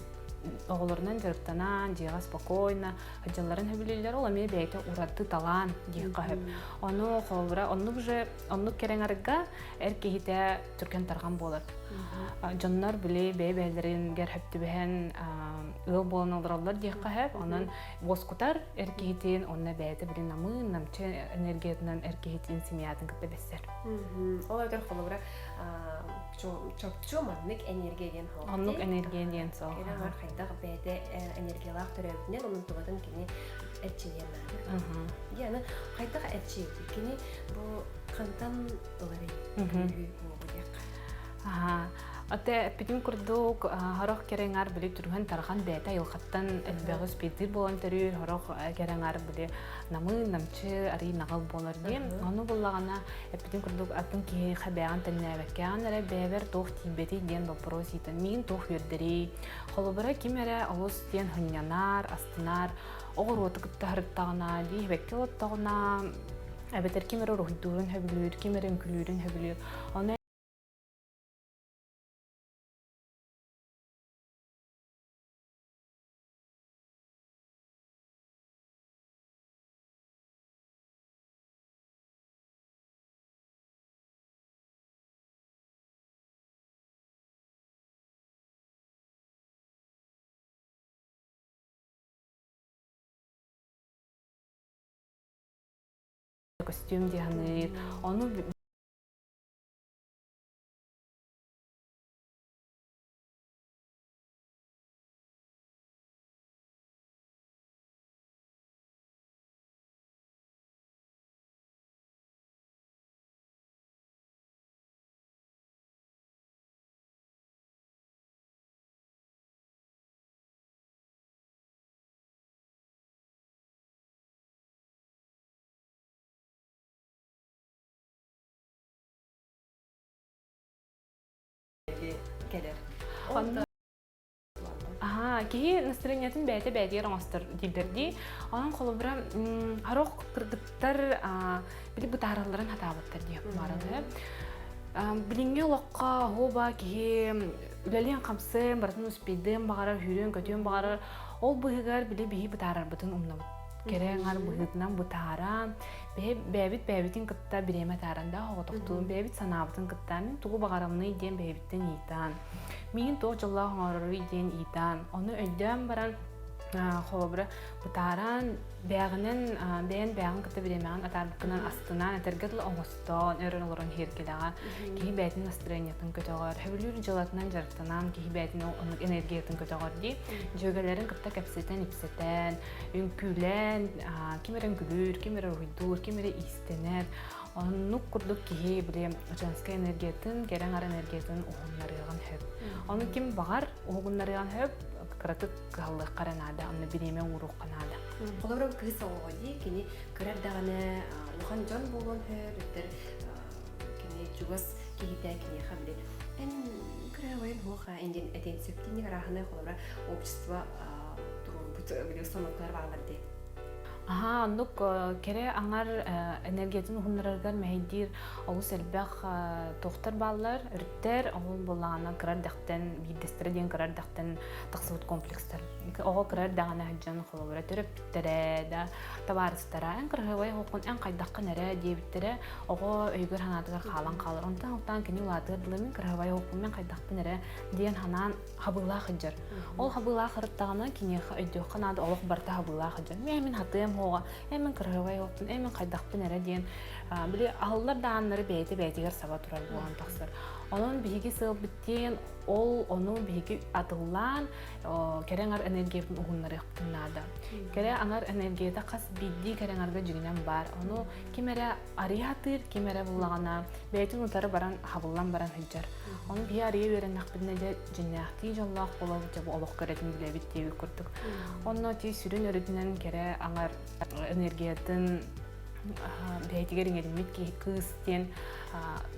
оҕолорунан дьарыктанан дьиэҕэ спокойно сылдьалларын сөбүлүүллэр ол эмиэ бэйэтэ ураты талаан диэххэ сөп ону холобура оннук уже оннук кэрэҥ арыгга эр киһитэ түргэн тарҕан буолар дьоннор били бэйэ-бэйэлэрин гэр хөптүбэһэн ыал буолан олороллор диэххэ сөп онон уоскутар эр киһитин уонна бэйэтэ били намыын намчы энергиятынан эр киһитин семьятын кытта бэссэр. Ол эбэтэр холобура чопчу маннык энергия диэн суох. Оннук энергия диэн суох. Кэрэ аҥар хайдах бэйэтэ энергиялаах төрөөбүтүнэн онон тугатын кини эрчийиэн наада. Дии аны хайдах эрчийэбит? Кини бу хантан ыларый? Күүһү уоҕу диэххэ. Ате эппитим курдук, сорох кэрэҥар били түргэн тарҕан бэйэтэ айылҕаттан элбэҕи успейдыыр буолан төрүүр, сорох кэрэҥар били намыын, намчы, арый наҕыл буолар диэн. Ону буллаҕына, эппитим курдук, атын киһиэхэ бэйэҕин тэҥнээбэккэҕин эрэ бэйэбэр туох тиийбэтий диэн боппуруос ыытан, миигин туох үөрдэрий? Холобура, ким эрэ олус диэн сынньанар, астынар, оҕуруоту кытта сырыттаҕына, диэбэккэ олоттоҕуна, эбэтэр ким эрэ уруһуйдуурун сөбүлүүр, ким эрэ үҥкүүлүүрүн сөбүлүүр. Ону көстүүм дии саныыр. Ону кэлэр. Аха, киһи настроениетын бэйэтэ бэйэтигэр оҥостор дииллэр дии. Онон холобура, сорох кыргыттар били бытааралларын хатаабаттар диэх бааралар. Билиҥҥи олоххо оһуоба киһи үлэлиэн-хамсыан, барытын успейдыан баҕарар, сүүрүөн-көтүөн баҕарар. Ол быыһыгар били биһи бытаарарбытын умнабыт. Кэрэ аҥар быһыытынан бытааран, бэйэбит бэйэбитин кытта бириэмэ тааран да оҕотохтуун бэйэбит санаабытын кытта мин тугу баҕарамный диэн бэйэбиттэн ыйытаан, миигин туох дьоллоох оҥороруй диэн ыйытаан, ону өйдөөн баран холобура бытааран бэйэҕинэн бэйэн бэйэҕин кытта бириэмэҕин атаарбыккынан астынан этэргэ дылы оҥостон өрөн олорон иһиргэлэҕэ киһи бэйэтин настырыанньатын көтөҕөр сөбүлүүр дьыалатынан дьарыктанан киһи бэйэтин оннук энергиятын көтөҕөр дии дьүөгэлэрин кытта кэпсэтэн ипсэтэн үҥкүүлээн ким эрэ үҥкүүлүүр ким эрэ уруһуйдуур ким эрэ иистэнэр оннук курдук киһи били женскай энергиятын кэрэ аҥар энергиятын уһуннарыаҕын сөп ону ким баҕар уһугуннарыаҕын сөп кыратык кыһаллыахха эрэ наада онно бириэмэ ууруохха наада Холобура кыыс оҕоҕо дии кини кыра эрдэҕинэ улахан дьон буолуон сөп өттөр кини чугас киһитэ киниэхэ били эн кыраабайын хуоха диэн этиэн сөп тинник арааһынай холобура общество туруорбут били установкалар бааллар дии. Аһаа, оннук кэрэ аҥар энергиятын уһуннарарыгар мэһэйдиир олус элбэх туохтар бааллар, өрүттэр, ол буоллаҕына кыра эрдэхтэн, биирдэстэрэ диэн кыра эрдэхтэн тахсыбыт комплекстар. Оҕо кыра эрдэҕинэ сылдьан холобура төрөппүттэрэ да, табаарыстара эн кыраһыабай оҕоккун, эн хайдаххын эрэ диэбиттэрэ оҕо өйүгэр санаатыгар хаалан хаалар. Онтон алтаан кини улаатыар дылы мин кыраһыабай оҕоккун, мин хайдахпын эрэ диэн санаан хабыылаах сылдьар. Ол хабыылаах ырыттаҕына киниэхэ өйдүөххэ наада олох барыта хабыылаах сылдьар. Мин мин хатыам суоҕа, эн мин кыраһыабай оҕоппун, эн мин хайдахпын эрэ диэн били аһыллар да ааннары бэйэтэ бэйэтигэр саба турар буолан тахсар. Онон биһиги сыалбыт диэн ол ону биһиги атыллаан кэрэ аҥар энергиябытын уһуннарыахпытын наада. Кэрэ аҥар энергията хас биирдии кэрэ аҥарга дьиҥинэн баар. Ону ким эрэ арыйа сатыыр, ким эрэ буллаҕына бэйэтин утары баран хабыллан баран сылдьар. Ону биһи арыйа үөрэннэхпитинэ дьэ дьиҥнээхтии дьоллоох буолабыт, дьэ бу олох кэрэтин билэбит диэбит курдук. Онно ити сүрүн өрүтүнэн кэрэ аҥар энергиятын бэйэтигэр иҥэриммит киһи кыыс диэн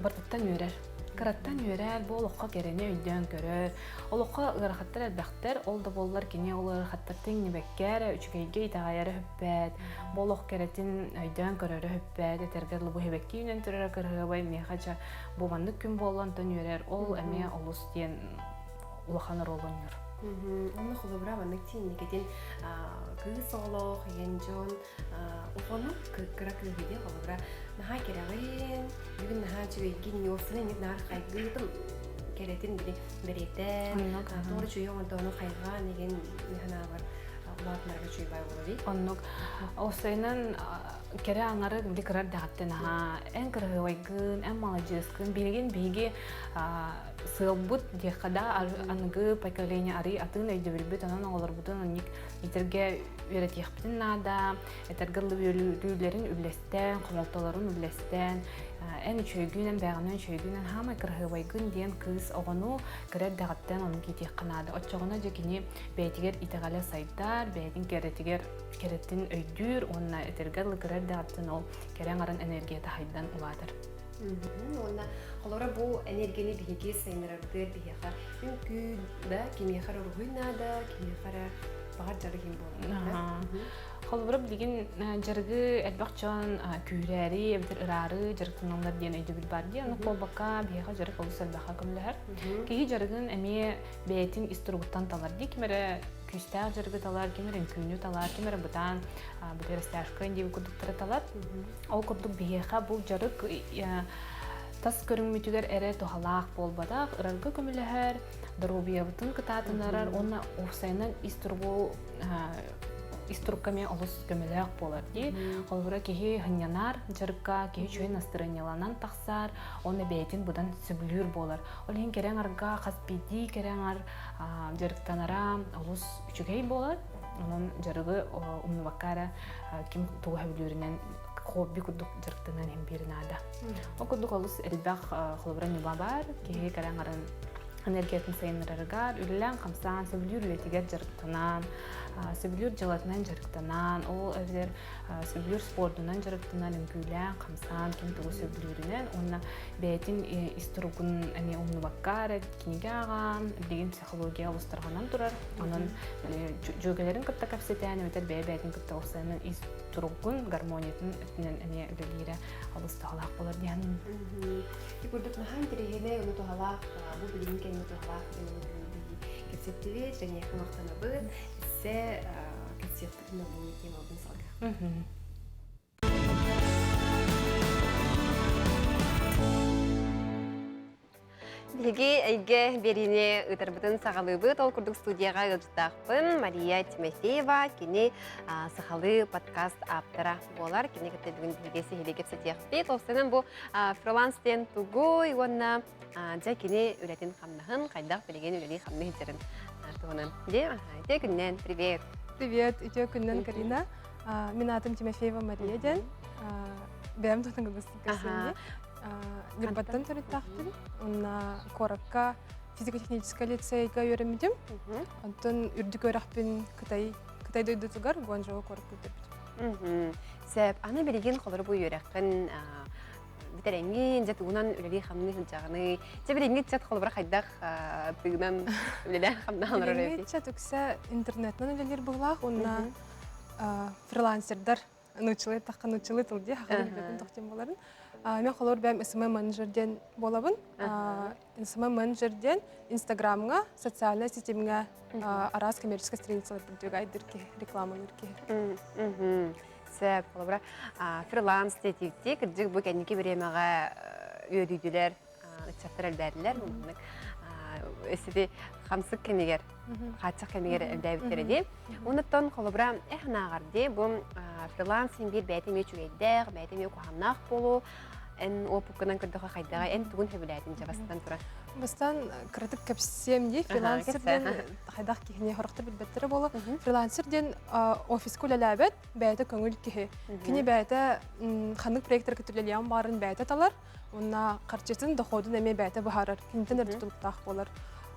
барытыттан үөрэр. Кыраттан үөрэр, бу олоххо кэрэни өйдөөн көрөр. Олоххо ыарахаттар элбэхтэр, ол да буоллар кини ол ыарахаттартан иҥнибэккэ эрэ үчүгэйгэ итэҕэйэрэ өппөөт, бу олох кэрэтин өйдөөн көрөрө өппөөт, этэргэ дылы бу хэбэкки үүнэн турара кыраһыабай, миэхэ дьэ бу маннык күн буолла онтон үөрэр, ол эмиэ олус диэн улахан оруолу оонньуур. Онно холобура маннык тиинникитин кыыс оҕолоох ийэн дьон оҕону кыра кыыһы диэн холобура наһаа кэрэҕин, бүгүн наһаа үчүгэйгин, ньуосуна инник наар хайгыытым кэрэтин били бэриэтэн, туора үчүгэй оҥордоҕуна хайҕаан игин санаабар улаатынарга үчүгэй бай буолар Оннук. Осойунан кэрэ аҥары били кыра эрдэҕиттэн аһаа эн кыраһыабайгын, эн маладьыаскын, билигин биһиги сыалбыт диэххэ да аныгы поколение арый атын өйдөбүлбүт онон оҕолорбутун оннук итэргэ үөрэтиэхпитин наада, этэргэ үөрүүлэрин үллэстэн, хомолтолорун үллэстэн, эн үчүгэйгин, эн бэйэҕинэн үчүгэйгин, эн хаамай кыраһыабайгын диэн кыыс оҕону кыра эрдэҕиттэн оннук иитиэххэ наада. Оччоҕуна дьэ кини бэйэтигэр итэҕэлэ сайдар, бэйэтин кэрэтигэр кэрэтин өйдүүр уонна этэргэ дылы кыра эрдэҕиттэн ол кэрэ аҥарын энергията хайдан улаатар. Уонна холобура бу энергияны биһиги сайыннарарбытыгар биһиэхэ үҥкүү да кимиэхэ эрэ уруһуй наада, кимиэхэ эрэ баҕар дьарык иһин буолар. Холобура билигин дьарыгы элбэх дьон күүрээри эбэтэр ыраары дьарыктаналлар диэн өйдөбүл баар дии. Оннук буолбакка биһиэхэ дьарык олус элбэххэ көмөлөһөр. Киһи дьарыгын эмиэ бэйэтин ис туругуттан талар дии. Ким эрэ күүстээх дьарыгы талар, ким эрэ үҥкүүнү талар, ким эрэ бытаан били растяжка диэби курдуктары талар. Ол курдук биһиэхэ бу дьарык тас көрүҥмүтүгэр эрэ туһалаах буолбатах, ырарга көмөлөһөр, доруобуйабытын кытаатыннарар уонна уопсайынан ис туругу ис турукка эмиэ олус көмөлөөх буолар дии. Холобура киһи сынньанар дьарыкка, киһи үчүгэй настырыанньаланан тахсар, уонна бэйэтин быдан сөбүлүүр буолар. Ол иһин кэрэ аҥарга хас биирдии кэрэ аҥар дьарыктанара олус үчүгэй буолар. Онон дьарыгы умнубакка эрэ ким тугу сөбүлүүрүнэн хобби курдук дьарыктанан иһин биир наада. Ол курдук олус элбэх холобура ньыма баар. Киһи кэрэ аҥарын энергиятын сайыннарарыгар, үлэлээн-хамсаан, сөбүлүүр үлэтигэр дьарыктанан, сөбүлүүр дьыалатынан дьарыктанан, ол эбэтэр сөбүлүүр спордунан дьарыктанан, үҥкүүлээн, хамсаан, ким тугу сөбүлүүрүнэн уонна бэйэтин ис туругун эмиэ умнубакка эрэ кинигэ ааҕан, билигин психология олус тарҕанан турар. Онон дьүөгэлэрин кытта кэпсэтэн, эбэтэр бэйэ-бэйэтин кытта уопсайынан ис туругун, гармониятын өттүнэн эмиэ үлэлиирэ олус туһалаах буолар диэн. Ити курдук наһаа интэриэһинэй, ону туһалаах, бу билигин кэмҥэ туһалаах кэпсэттибит, эйиэхэ махтанабыт. Өссө. Кэпсиэхпитин бу темабын салгыах. Биһиги эйгэ биэриини ыытарбытын саҕалыыбыт. Ол курдук студияҕа ыалдьыттаахпын Мария Тимофеева. Кини сахалыы подкаст ааптара буолар. Кини кытта бүгүн биһиги сиһилии кэпсэтиэхпит. Ол бу фриланс диэн тугуй уонна дьэ кини үлэтин-хамнаһын, хайдах билигин үлэлии-хамныы сылдьарын туһунан. Дьэ, үтүө күннэн, привет! Привет, үтүө күннэн, Карина. Мин аатым Тимофеева Мария диэн. Бэйэм туһунан кылгастык кэпсиэм Ньурбаттан төрүттээхпин. Уонна куоракка физико-техническай лицейга үөрэммитим. Онтон үрдүк үөрэхпин Кытай Кытай дойдутугар Гуанчжоу куоракка бүтэрбитим. Сөп. Аны билигин холору бу үөрэххин бүтэрэҥҥин, дьэ тугунан үлэлии-хамныы сылдьаҕыный? Дьэ билиҥҥи ыччат холобура хайдах тыынан үлэлээн-хамнаан олорор Билиҥҥи ыччат үксэ интернетинэн үлэлиир быһыылаах уонна фрилансердар нууччалыы эттэххэ нууччалыы тыл дии сахалыы билбэтин тохтин буоларын. Мен холобур бэйэм СММ менеджер диэн буолабын. СММ менеджер диэн Инстаграмҥа, социальнай ситимҥэ араас коммерческай страницалар үрдүгэ айдыр киһи, рекламалыыр киһи. Сөп, холобура, фриланс диэтибиттии, кырдьык бу кэнники бириэмэҕэ үөдүйдүлэр, ыччаттар элбээтилэр. Маннык өссө хамсык кэмигэр, хааччах кэмигэр элбээбиттэрэ дии. Онуттан холобура, эх нааҕар дии, бу фриланс син биир бэйэтэ эмиэ үчүгэйдээх, бэйэтэ эмиэ куһаҕаннаах буолуу, эн уопуккунан көрдөхө хайдаҕа, эн тугун сөбүлээтин дьэ бастан туран? Бастан кыратык кэпсиэм дии, фрилансер диэн хайдах киһини хорохто билбэттэрэ буолуо. Фрилансер диэн офиска үлэлээбэт, бэйэтэ көҥүл киһи. Кини бэйэтэ ханнык проекттарга үлэлиэҕин баҕарын бэйэтэ талар, уонна харчытын, доходун эмиэ бэйэтэ быһаарар, киниттэн эрэ тутулуктаах буолар.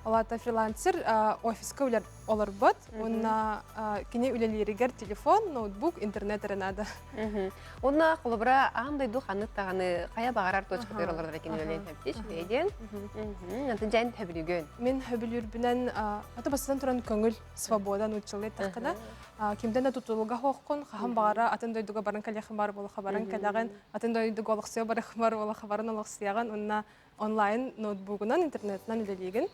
Ол аата фрилансер офиска үлэр олорбот уонна кини үлэлииригэр телефон, ноутбук, интернет эрэ наада. Уонна холобура аан дойду ханнык даҕаны хайа баҕарар точкатыгар олорор кини үлэлиэн сөптүй үчүгэй диэн. Антон дьэн хөбүлүүгүн. Мин хөбүлүүрбүнэн аты бастатан туран көҥүл, свобода нууччалыы эттэххинэ, кимтэн да тутулуга хооххун, хаһан баҕара атын дойдуга баран кэлиэххин баар буолуохха баран кэлэҕин, атын дойдуга олохсуйа барыаххын баар буолуохха баран олохсуйаҕын уонна онлайн ноутбугунан, интернетинэн үлэлиигин.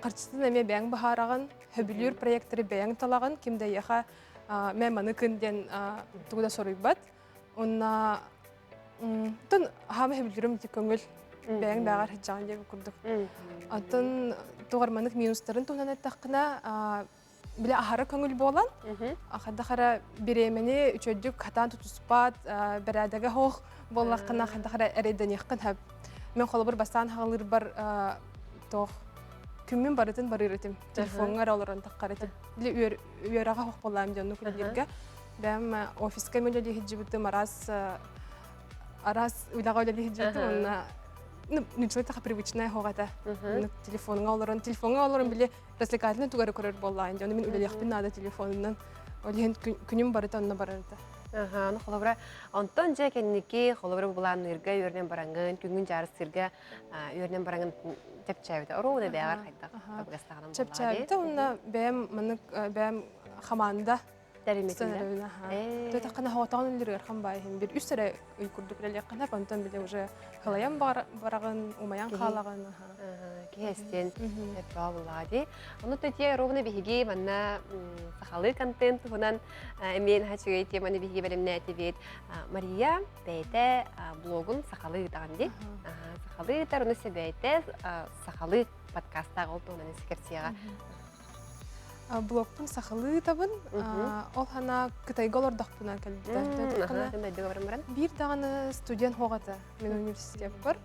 Харчытын эмиэ бэйэҥ быһаараҕын, хөбүлүүр проекторы бэйэҥ талаҕын, ким да эйиэхэ мэ маны кын диэн тугу да соруйбат. Уонна тон хаама хөбүлүүрүм ити көҥүл бэйэҥ бэҕэр сылдьаҕын диэбит курдук. Оттон тугар манык минустарын туһунан эттэххинэ, бile аһара көҥүл буолан, хайдах эрэ бириэмэни үчүгэйдик хатаан тутуспат, бэрээдэгэ суох буоллаххына хайдах эрэ эрэйдэниэххин сөп. Мен холобур бастаан хаалыырбар туох күммүн барытын барыыр этим. Телефоҥҥа эрэ олорон таххар этим. Били үөрэҕэ суох буоллаам дьонну күллүүргэ. Бэйэм офиска үлэлии сылдьыбытым, араас араас үлэҕэ үлэлии сылдьыбытым уонна ну, нуччалыы привычная суох этэ. Телефоҥҥа олорон, телефоҥҥа олорон били развлекательный тугары көрөр буоллаҕын дьону мин үлэлиэхпин наада телефонунан. Ол иһин күнүм барыта онно барар этэ. Аха, ну холобура, онтон дьэ кэнники холобура былаанныырга үөрэнэн бараҥҥын, күҥҥүн дьаарыстыырга үөрэнэн бараҥҥын чэпчээбитэ. Оруобуна бэйэҕэр хайдах табыгастаҕынан буоллаҕа дии. Чэпчээбитэ уонна бэйэм маннык бэйэм хамаанда Тэриммитинэ. Төтөххүнэ хоҕотоҕун үллүрүгэр баайыһын бир үс эрэ ый курдук үлэлиэххинэ онтон бile уже кылайан бараҕын, умайан хаалаҕын. Киһи эстиэн эппаа буллаҕа дии. Ону тетя ровно биһиги манна сахалыы контент туһунан эмиэ наһаа үчүгэй теманы биһиги бэлэмнээтибит. Мария бэйэтэ блогун сахалыы ыытаҕын дии. Сахалыы ыытар, ону бэйэтэ сахалыы подкастаах ол туһунан кэпсиэҕэ. Блогпун сахалыы ыытабын. Ол хана Кытайга олордохпуна кэлбитэ. Биир даҕаны студент суох этэ мин университеппар.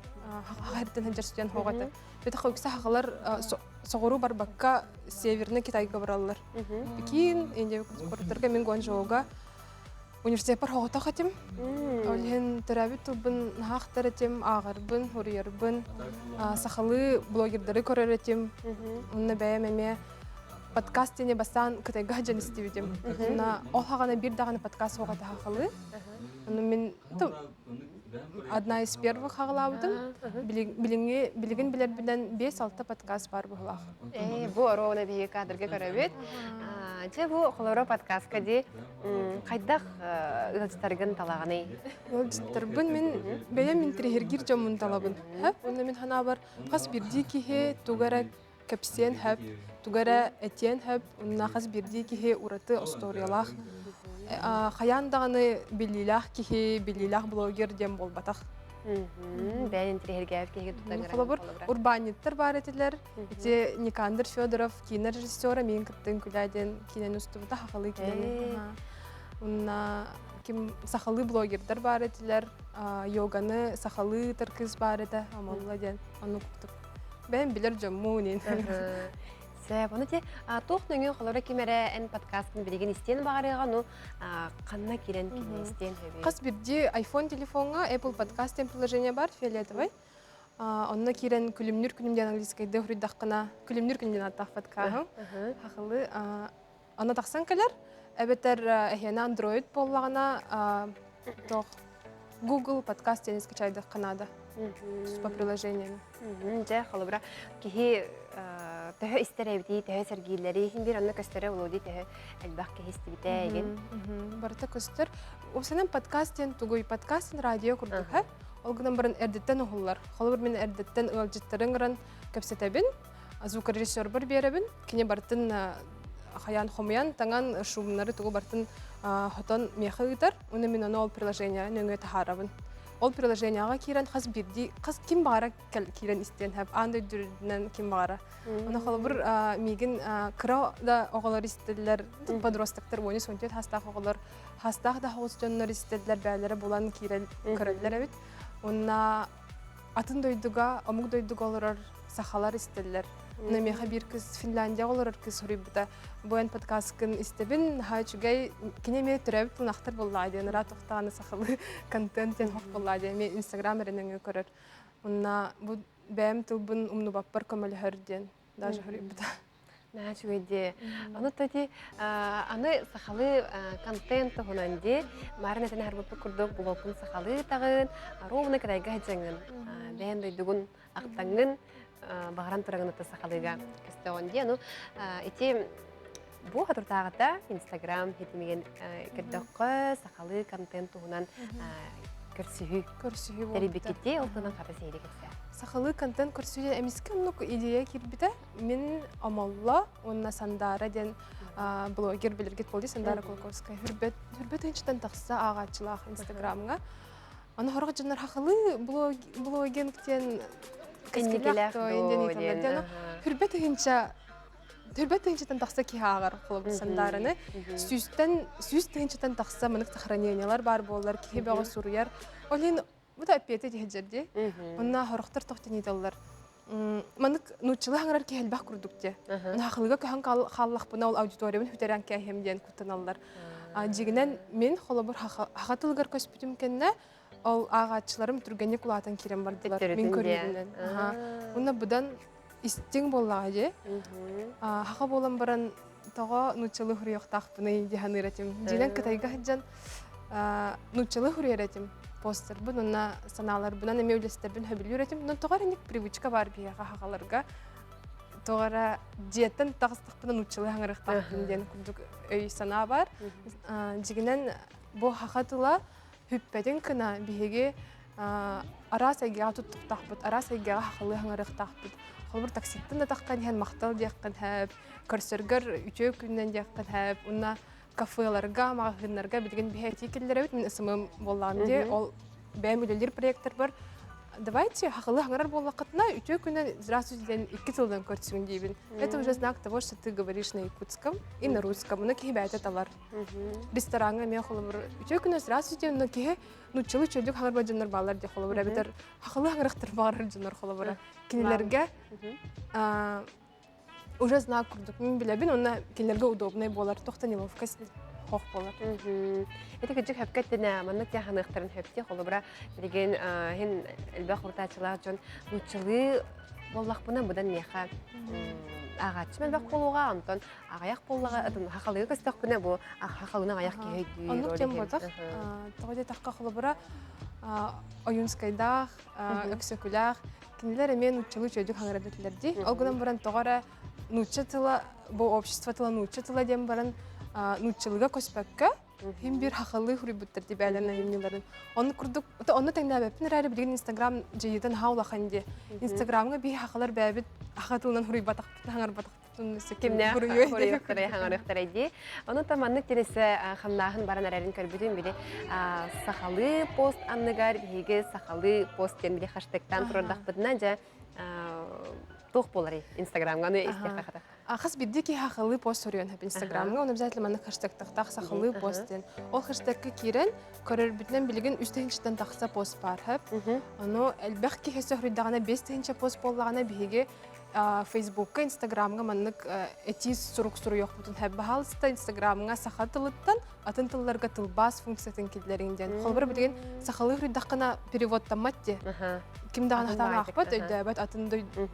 Хаһыртан сылдьар студент суох этэ. Бэтэх үксэ сахалар соҕуруу барбакка Северный Китайга бараллар. Пекин, Индия куораттарга мин Гуанчжоуга университеппар соҕотох этим. Ол иһин төрөөбүт тылбын наһаа ахтар этим, ааҕарбын, суруйарбын, сахалыы блогердары көрөр этим. Онно бэйэм эмиэ подкаст диэни бастаан Кытайга сылдьан истибитим. Онно ол хаҕана биир даҕаны подкаст суох этэ сахалыы. Ону мин одна из первых хаҕалаабытым. Билиҥҥи билигин билэрбинэн 5-6 подкаст баар быһыылаах. Ээ, бу оруобуна биһиги кадрга көрөбүт. Дьэ, бу холоро подкастка дии хайдах ыалдьыттаргын талаҕыный? Ыалдьыттарбын мин бэйэм интириэһиргиир дьоммун талабын. Уонна мин санаабар хас биирдии киһи тугу эрэ. кэпсиэн сөп, тугу эрэ этиэн сөп, уонна хас биирдии киһи ураты остуоруйалаах. Хайаан даҕаны биллиилээх киһи, биллиилээх блогер диэн буолбатах. Бэйэн интириэһиргээбит киһигэ тута Холобур, урбаанньыттар баар этилэр. Ити Никандр Федоров киинэ режиссера миин кыттын күлээ диэн киинэни устубута, сахалыы киинэни. Уонна ким сахалыы блогердар баар этилэр, йоганы сахалыы ыытар кыыс баар этэ, Амалла диэн. Оннук курдук. Бэйэм билэр дьоммун ин. Сөп, ону те туох нөҥүө холоро ким эрэ эн подкасткын билигин истиэн баҕарыаҕа, ну ханна киирэн кини истиэн сөбүй? Хас биирдии iPhone телефоҥҥа Apple Podcast диэн приложение бар, фиолетовый. Онно киирэн күлүмнүүр күнүм диэн английскайдыы суруйдаххына, күлүмнүүр күнүм диэн ааттаах подкаһым. Хахылы онно тахсан кэлэр. Эбэтэр эһиэнэ Android буоллаҕына, туох Google подкаст диэн скачайдахха наада. Туспа приложениены. Дьэ, холобура, киһи төһө истэр эбитий, төһө сэргииллэрий, иһин биир онно көстөрө Володя төһө элбэх киһи истибитэ игин. Барыта көстөр. Уопсайынан подкаст диэн тугуй? Подкаст диэн радио курдук, һэ? Ол гынан баран эрдэттэн уһуллар. Холобур, мин эрдэттэн ыалдьыттары ыҥыран кэпсэтэбин, звукорежиссербар биэрэбин. Кини барытын хайаан хомуйан, таҥан, шумнары тугу барытын хотон миэхэ ыытар. Уонна мин ону ол приложение нөҥүө таһаарабын. Ол приложениеҕа киирэн хас биирдии, хас ким баҕара киирэн истиэн сөп. Аан дойду үрдүнэн ким баҕара. Ону холобур миигин кыра да оҕолор истэллэр, подростоктар, 13-14 саастаах оҕолор, саастаах да оҕус дьоннор истэллэр, бэйэлэрэ булан киирэн көрөллөр эбит. Уонна атын дойдуга, омук дойдуга олорор сахалар истэллэр. Уонна миэхэ биир кыз Финляндияҕа олорор кыз суруйбута. Бу эн подкасткын истэбин, наһаа үчүгэй, кини эмиэ төрөөбүт тылын ахтар буоллаҕа диэн, ыраах тохтоҕуна сахалыы контент диэн хох буоллаҕа диэн, эмиэ Инстаграм эрэ нөҥүө көрөр. Уонна бу бэйэм тылбын умнубаппар көмөлөһөр диэн даже суруйбута. Наһаа үчүгэй дии. Ону тоти аны сахалыы контент туһунан дии. Марын этэн аһарбыппыт курдук блогкун сахалыы таҕын, ровно кырайга сылдьаҥын, бэйэн дойдугун ахтаҥҥын, баҕаран тураҥын ата сахалыыга көстөҕүн дии. Аны ити бу хатыртааҕыта Инстаграм хитимигин көрдөххө сахалыы контент туһунан көрсүһүү көрсүһүү тэрийбиккитии ол туһунан хата сиһилии кэпсээ. Сахалыы контент көрсүһүү эмискэ оннук идея киирбитэ. Мин Омолло уонна Сандаара диэн блогер билэргит буолуо Сандаара Кулаковская хүрбэт хүрбэт тыһыынчаттан тахса ааҕааччылаах Инстаграмҥа. Аны сорох дьоннор хахылыы блогинг диэн Инникилээх диэн хүрбэт тыһыынча түрбэт тыһыынчаттан тахса киһи ааҕар холобур Сандаараны сүүстэн 100 тыһыынчаттан тахса манык сохранениялар баар буоллар киһи бөҕө суруйар ол иһин бу да эппиэти тиһэдьэр дии онно хорохтор тохтониталлар маннык нууччалыы хаҥарар киһи элбэх курдук дии хахылыга көһөн хааллахпына ол аудиториябын сүтэрэн кээһиэм диэн куттаналлар дьигинэн мин холобур хаха тылыгар көспүтүм кэннэ ол ааҕааччыларым түргэнник улаатан киирэн бардылар мин көрүүбүнэн уонна быдан истиҥ буоллаҕа дии хаха буолан баран тоҕо нууччалыы суруйуохтаахпыный дии саныыр этим дьиинэн кытайга сылдьан нууччалыы суруйар этим постербын уонна санааларбынан эмиэ үлэстэрбин сөбүлүүр этим но тоҕо эрэ привычка баар биһиэхэ хахаларга тоҕо эрэ дьиэттэн таҕыстахпына нууччалыы хаҥырыахтаахпын диэн курдук өй санаа баар дьигинэн бу хаха тыла Бүппэтин гына биһиги араас эйгэҕэ туттуохтаахпыт, араас эйгэҕэ хахалыы хаҥарыахтаахпыт. Холобур, такситтан да таххан иһэн махтал диэххин сөп, көрсөргөр үтүө күнүнэн диэххин сөп. Уонна кафеларга, маҕаһыыннарга билигин биһи этии киллэрэбит. Мин СММ буоллаҕым дии. Ол бэйэм үлэлиир проекторбар давайте хахалыы хаҥарар буоллаххытына үтүө күнүнэн здравствуйте диэн икки тылынан көрсүҥ диибин. Это уже знак того, что ты говоришь на якутском и на русском. Ону киһи бэйэтэ талар. Рестораҥҥа эмиэ холобур үтүө күнү здравствуйте но киһи нууччалыы чөллүк хаҥарбат дьоннор бааллар дии холобур эбэтэр хахалыы хаҥырахтар баҕарар дьоннор холобура кинилэргэ уже знак курдук мин билэбин уонна кинилэргэ удобнай буолар туох да неловкость хох буолар Ити кырдьык хөпкө эттинэ маннык тиэханыахтарын хөптү холобура билигин иһин элбэх урутааччылаах дьон нууччалыы буоллахпына быдан миэхэ ааҕааччым элбэх буолуоҕа онтон аҕыйах буоллаҕа хахалыга көстөхпүнэ бу хахалыны аҕыйах киһи өйдүүр оннук диэн буотах тоҕо диэтэххэ холобура Ойуунскайдаах Өксөкүлээх кинилэр эмиэ нууччалыы үчүгэйдик хаҥырар этилэр дии ол гынан баран тоҕо эрэ нуучча тыла бу общество тыла нуучча тыла диэн баран нууччалыыга көспөккө. Хим бир хахалы хуруйбуттар дибээлен айымньыларын. Онну курдук, онну тэҥнээбэппин эрээри билигин Инстаграм дьайыытын хаа улахан дии. Инстаграмҥа биһи хахалар бэйэбит аха тылынан хуруйбатахпытын хаҥарбатахпытын Кимнээх хуруйуохтарай хаҥарыахтарай дии. Ону та маннык тирисе хамнааһын баран эрэрин көрбүтүм били сахалыы пост анныгар биһиги сахалыы пост диэн били хаштегтаан турардахпытына дьэ туох буоларый Инстаграмҥа аны истиэххэ хата. Хас биирдии киһи сахалыы пост суруйан сөп Инстаграмҥа, оны обязательно маннык хэштегтахтаах сахалыы пост диэн. Ол хэштегкэ киирэн көрөрбүтүнэн билигин үс тыһыынчаттан тахса пост баар сөп. Ону элбэх киһи сөһүрүйдэҕинэ 5 тыһыынча пост буоллаҕына биһиги Фейсбукка, Инстаграмҥа маннык этии сурук суруйуохпутун сөп. Баһаалыста Инстаграмҥа саха тылыттан атын тылларга тылбаас функциятын киллэриҥ диэн. Холобура билигин сахалыы суруйдаххына переводтаммат дии. Ким даҕаны сатаан аахпат, өйдөөбөт, атын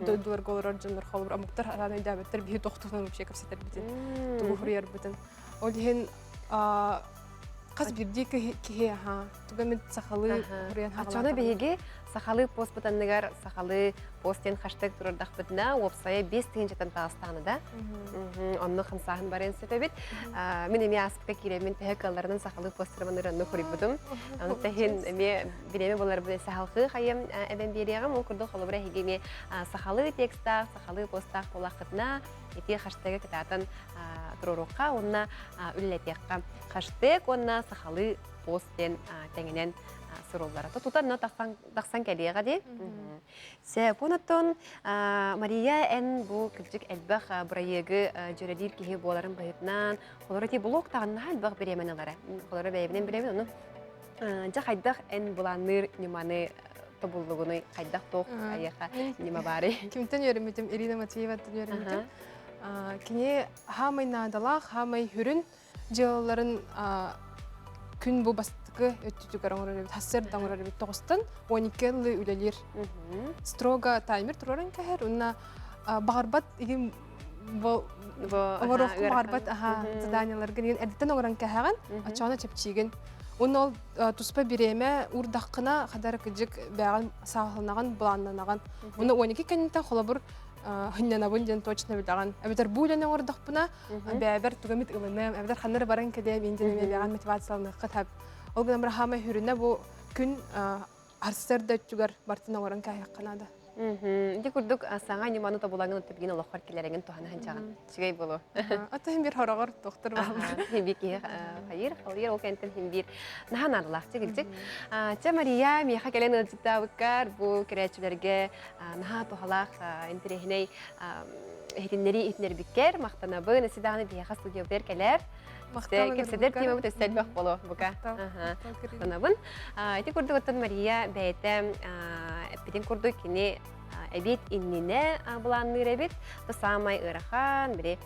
дойдуларга олорор дьоннор холобура омуктар сатаан өйдөөбөттөр биһи тохтуунан вообще кэпсэтэрбитин, тугу суруйарбытын. Ол иһин хас биирдии киһи тугу эмит сахалыы суруйан Оччону биһиги сахалыы постпут анныгар сахалыы пост диэн хаштаг турардахпытына уопсайа 5 тыһыынчаттан таҕыстаҕына да онно хамсааһын барыан сөп эбит. Мин эмиэ ааспыкка киирэммин төһө кыалларынан сахалыы постерман ырыанны хуруйбутум. Ону тэһин эмиэ бириэмэ буларбын сахалхыы хайым эбэн биэриэҕим. Ол курдук холобура эһиги эмиэ сахалыы текстаах, сахалыы постаах буолаххытына ити хаштагы кытаатан туруоруохха уонна үлэлэтиэххэ. Хаштег уонна сахалыы пост диэн тэҥинэн суруллара. Тутан тахсан кэлиэҕэ дии. Сөп. Онтон Мария, эн бу кырдьык элбэх бырайыагы дьүөрэлиир киһи буоларын быһыытынан, холоро ти блог таҕыннаһа элбэх бириэмэни ылара. Холоро бэйэбинэн билэбин, ону дьэ хайдах эн былаанныыр ньыманы тобуллугунуй, хайдах туох айыаха ньыма баарый? Кимтэн үөрэммитим? Ирина Матвееваттан үөрэммитим. Кини хаамай наадалаах, хаамай хүрүн дьыалаларын күн бу бастакы өттүтүгэр оҥорор эбит, сарсыарда оҥорор эбит тоҕустан 12 ыллыы үлэлиир. Строго таймер туруоран кэһэр, уонна баҕарбат игин оҥоруоххун баҕарбат заданияларгын игин эрдэттэн оҥорон кэһэҕин, оччоҕуна чэпчиигин. Уонна ол туспа бириэмэ уурдаххына хадара кыдьык бэҕин сааһыланаҕын, былааннанаҕын. Уонна 12 кэнниттэн холобур хынньанабын диэн точно билэҕин. Эбэтэр бу үлэни оҥордохпуна бэйэбэр тугу эмит ылыныам, эбэтэр ханна эрэ баран кэлиэм, индиэн эмиэ бэйэҕин мотивацияланыахха сөп. Ол гынан баран хаамай хүрүнэ бу күн арсыарда өттүгэр бартын оҥорон кээһиэххэ наада. Ити курдук саҥа ньыманы тобулаҥын өттүбүгүн олоххор киллэрэҥин туһана сылдьаҕын. Үчүгэй буолуо. Ата хим бир хороҕор доктор бааллар. Хим бир киһи хайыр, халыйыр, ол кэнтэн хим бир наһаа наадалаах чигилчик. Чэ Мария, миэхэ кэлэн ыалдьыттаабыккар бу көрөөччүлэргэ наһаа туһалаах интэриэһинэй иһитиннэрии иһитиннэрбиккэр махтанабын. Эси даҕаны биһиэхэ студиябытыгар кэлэр. Кэпсэтэр темабыт өссө элбэх буолуо бука. Махтанабын. Ити курдук оттон Мария бэйэтэ эппитин курдук кини эбиэт иннинэ былаанныыр эбит. Бу саамай ыарахан, били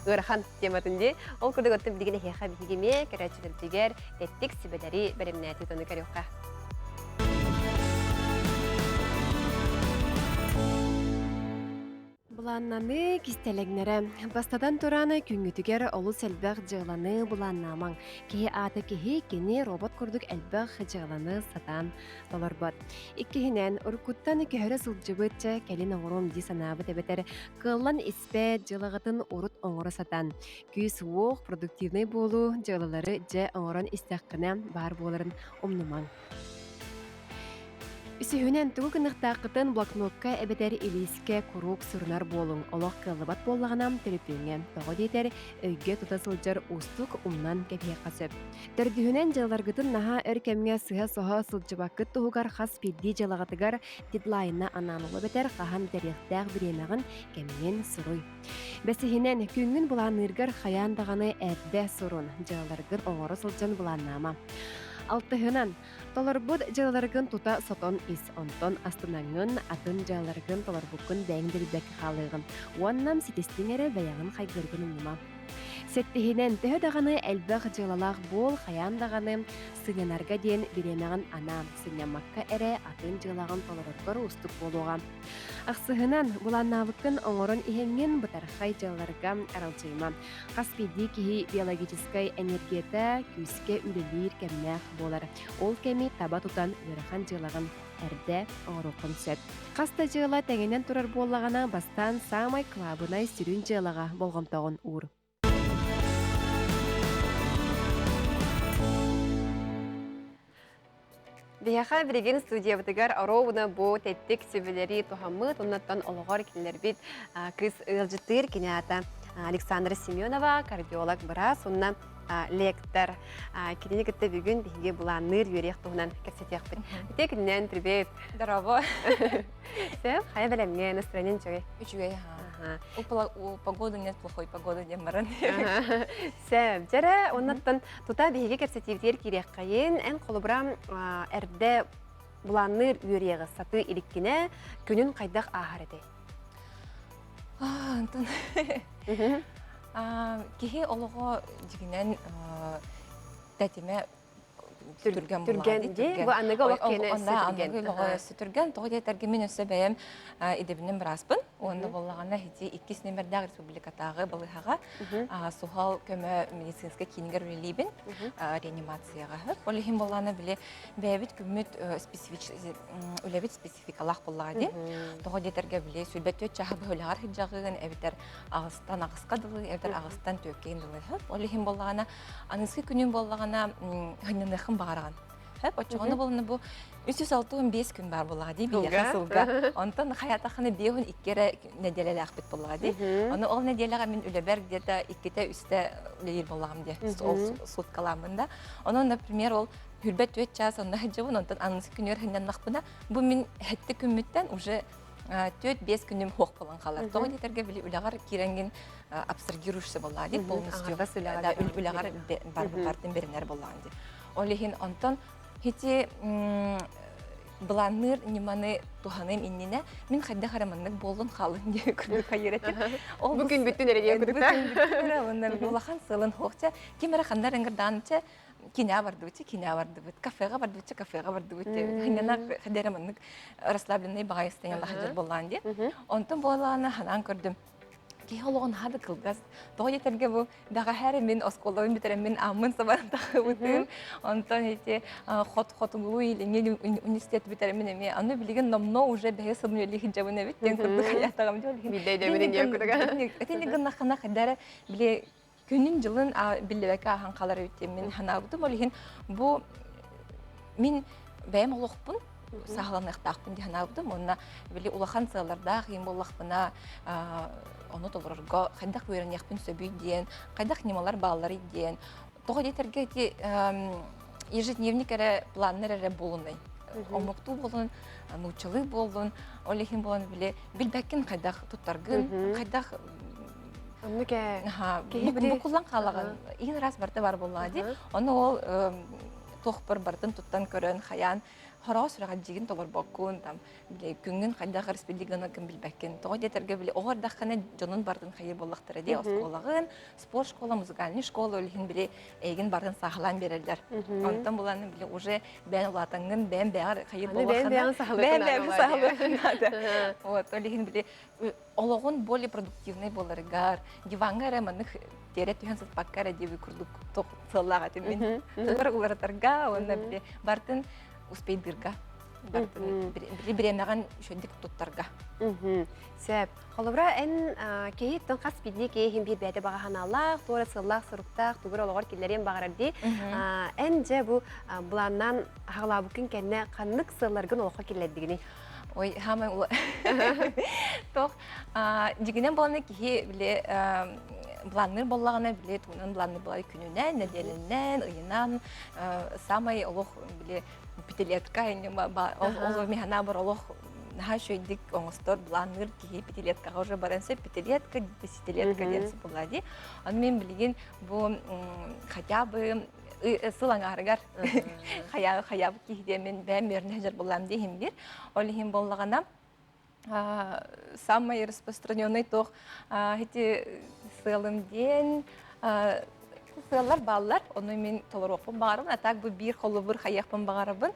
ыарахан тематын дии. Ол курдук оттон билигин эһиэхэ биһиги эмиэ көрөөччүлэрбитигэр тэттик сүбэлэри бэлэмнээтибит ону көрүөххэ. Былааннаныы кистэлэҥнэрэ. Бастатан туран, күҥҥүтүгэр олус элбэх дьыаланы былааннаамаҥ. Киһи аата киһи, кини робот курдук элбэх дьыаланы сатаан толорбот. Иккиһинэн, уруккуттан көһөрө сылдьыбыт, чэ, кэлин оҥоруом дии санаабыт эбэтэр кыаллан испэт дьыалаҕытын урут оҥоро сатаан. Күүс-уох, продуктивнай буолуу дьыалалары дьэ оҥорон истэххинэ баар буоларын умнумаҥ. Үсүһүнэн, тугу гыныахтааххытын блокнокка эбэтэр илиискэ куруук сурунар буолуҥ. Олох кыаллыбат буоллаҕына, төлөпүөҥҥэ. Тоҕо диэтэр, өйгө тута сылдьар уустук умнан кэбиһиэххэ сөп. Төрдүһүнэн, дьыалаларгытын наһаа өр кэмҥэ сыһа-соһо сылдьыбаккыт туһугар хас биирдии дьыалаҕытыгар дедлайна анаан ол эбэтэр хаһан бүтэриэхтээх бириэмэҕин, кэмҥин суруй. Бэсиһинэн, күҥҥүн былаанныыргар хайаан даҕаны эрдэ сурун, дьыалаларгын оҥоро сылдьан былааннаама. Алтыһынан, толорбут дьыалаларгын тута сотон ис, онтон астынаҥҥын, атын дьыалаларгын толорбуккун бэйэҥ да билбэккэ хаалыаҕын. Уонна ситистиҥ эрэ бэйэҕин хайгыыргын умнума. Сэттиһинэн, төһө даҕаны элбэх дьыалалаах буол, хайаан даҕаны сынньанарга диэн бириэмэҕин анаа, сынньаммакка эрэ атын дьыалаҕын толороргор уустук буолуоҕа. Ахсыһынан, былааннаабыккын оҥорон иһэҥҥин бытархай дьыалаларга аралдьыйыма. Хас биирдии киһи биологическай энергията күүскэ үлэлиир кэмнээх буолар. Ол кэми таба тутан ыарахан дьыалаҕын эрдэ оҥоруоххун сөп. Хас да дьыала тэҥинэн турар буоллаҕына, бастаан саамай кылаабынай сүрүн дьыалаҕа болҕомтоҕун уур. Биһиэхэ билигин студиябытыгар оруобуна бу тэттик сүбэлэри туһаммыт, оннуттан олоҕор кинилэрбит кыыс ыалдьыттыыр кини аата Александра Семенова, кардиолог быраас уонна лектор. Кинини кытта бүгүн биһиги былаанныыр үөрүйэх туһунан кэпсэтиэхпит. Ити күнүнэн привет! Здорово! Сөп, хайа бэлэмҥэ, настроение үчүгэй? Үчүгэй, ага. У погоды нет плохой погоды диэн баран. Сөп, дьэрэ, оннуттан тута биһиги кэпсэтиибитигэр киириэххэйин, эн холобура эрдэ былаанныыр үөрүйэҕи сатыы иликкинэ күнүн хайдах ааһар этэй? Антон, киһи олоҕо дьигинэн тэтимэ түргэн түргэн дии бу аныгы олох киэнэ өссө түргэн аныгы олоҕо өссө түргэн тоҕо диэтэргэ мин өссө бэйэм идэбинэн бырааспын уонна буоллаҕына ити иккис нүмердээх республикатааҕы балыыһаҕа суһал көмө медицинскэй киинигэр үлэлиибин реанимацияҕа ол иһин буоллаҕына били бэйэбит күммүт үлэбит спецификалаах буоллаҕа дии тоҕо диэтэргэ били 24 чааһы быһа үлэҕэр сылдьаҕын эбэтэр аҕыстан аҕыска дылы эбэтэр аҕыстан түөккэйин дылы ол иһин буоллаҕына Аныгыскы күнүн буоллаҕына хынньаныаххын баҕараҕын. Хөп, оччоҕуна буоллаҕына бу 365 күн баар буоллаҕа дии биһиэхэ сылга. Онтон хайаатаххына 52 эрэ нэдиэлэлээхпит буоллаҕа дии. Ону ол нэдиэлэҕэ мин үлэбэр где-то иккитэ-үстэ үлэлиир буоллаҕым дии. Ол суткалааммын да. Онон, например, ол хүрбэт түөрт чаас онно сылдьабын, онтон аныгыскы күнүгэр хынньаннахпына, бу мин сэттэ күммүттэн уже 4-5 күнүм суох буолан хаалар. Тоҕо диэтэргэ били үлэҕэр киирэҥҥин абстрагируешься буоллаҕа дии полностью да үлэҕэр бардын бэринэр буоллаҕын дии. Ол иһин онтон ити былаанныыр ньыманы туһаныым иннинэ мин хайдах эрэ маннык буоллун хаалын диye курдук хайыр этим. Ол бу күн бүттүн эрэ диye курдук уонна улахан сылын хуохча ким эрэ ханна эрэ кинээ бардыбыт кинээ бардыбыт кафеҕа бардыбыт кафеҕа бардыбыт ханнана хадера маннык расслабленный баҕайы стояла боллаан дии онтон буолаана ханаан көрдүм киһи олоҕун хады кылгас тоҕо диэтэргэ бу бэҕэһээр мин оскуолабын бүтэрэммин ааммын сабан тахыбытым онтон ити хот хотугулуу илиҥҥи университет бүтэрэммин эмиэ аны билигин номно уже бэһи сылын үлэлии сылдьабын эбит диэн курдук айаатаҕым дии итини гыннаххына хайда эрэ били күнүн-дьылын биллибэккэ ааһан хаалар эбит диэн мин санаабытым. Ол иһин бу мин бэйэм олохпун саһыланыахтаахпын дии санаабытым. Уонна били улахан сыаллардаах иһин буоллахпына ону толорорго хайдах үөрэниэхпин сөбүй диэн, хайдах ньымалар баалларый диэн. Тоҕо диэтэргэ ити ежедневник эрэ планнар эрэ буолунай. Омуктуу буолун, нууччалыы буоллун, ол иһин буолан били билбэккин хайдах туттаргын, хайдах Оннук ээ. Киһи букуллан хаалаҕын. Иин араас барыта бар буоллаҕа дии. Ону ол туохпар барытын туттан көрөн, хайаан хороҕо сүрэҕэлдьиигин толорбоккун, там, били күҥҥүн хайдах распределить гынаргын билбэккин. Тоҕо диэтэргэ били оҕо эрдэххинэ дьонун барытын хайыр буоллахтара дии. Оскуолаҕын, спорт школа, музыкальный школа ол иһин били эйигин барытын сааһылаан биэрэллэр. Онтон булан били уже бэйэн улаатаҥҥын, бэйэн бэйэҕэр хайыр буоллаххына, бэйэн бэйэҕин саһылыаххын наада. Вот, ол иһин били олоҕун более продуктивный буоларыгар, диваҥҥа эрэ маннык тиэрэ түһэн сыппакка эрэ диэби курдук сыаллаах этим мин. Тугар уларытарга уонна били бартын успейдырга бартын били бириэмэҕин үчүгдик туттарга. Сөп. Холобура, эн киһи тон хас биирдии киһи биир бэйэтэ баҕа санаалаах, туора сыаллаах, соруктаах, тугур олоҕор киллэриэн баҕарар дии. Эн дьэ бу былааннаан аҕалаабыккын кэннэ ханнык сыалларгын олоххо киллэрдигиний? Ой, хаамай ула. Тох, дьигинэн буолана киһи били былаанныыр буоллаҕына били тугунан былаанныыр буолар күнүнэн, нэдиэлэнэн, ыйынан самай олох били пятилетка ол механа бар олох наһаа үчүгэйдик оҥостор былаанныыр киһи пятилеткаҕа уже баран сөп пятилетка десятилетка диэн буолла дии. Аны мен билигин бу хотя бы сыл аҥаарыгар хайаа хайаабыт киһи диэммин бэйэм үөрэнэ сылдьар буоллаам дии иһин биир. Ол иһин буоллаҕына самый распространенный туох ити сыалым диэн сыаллар бааллар, ону мин толоруохпун баҕарабын, а так бу биир холобур хайыахпын баҕарабын.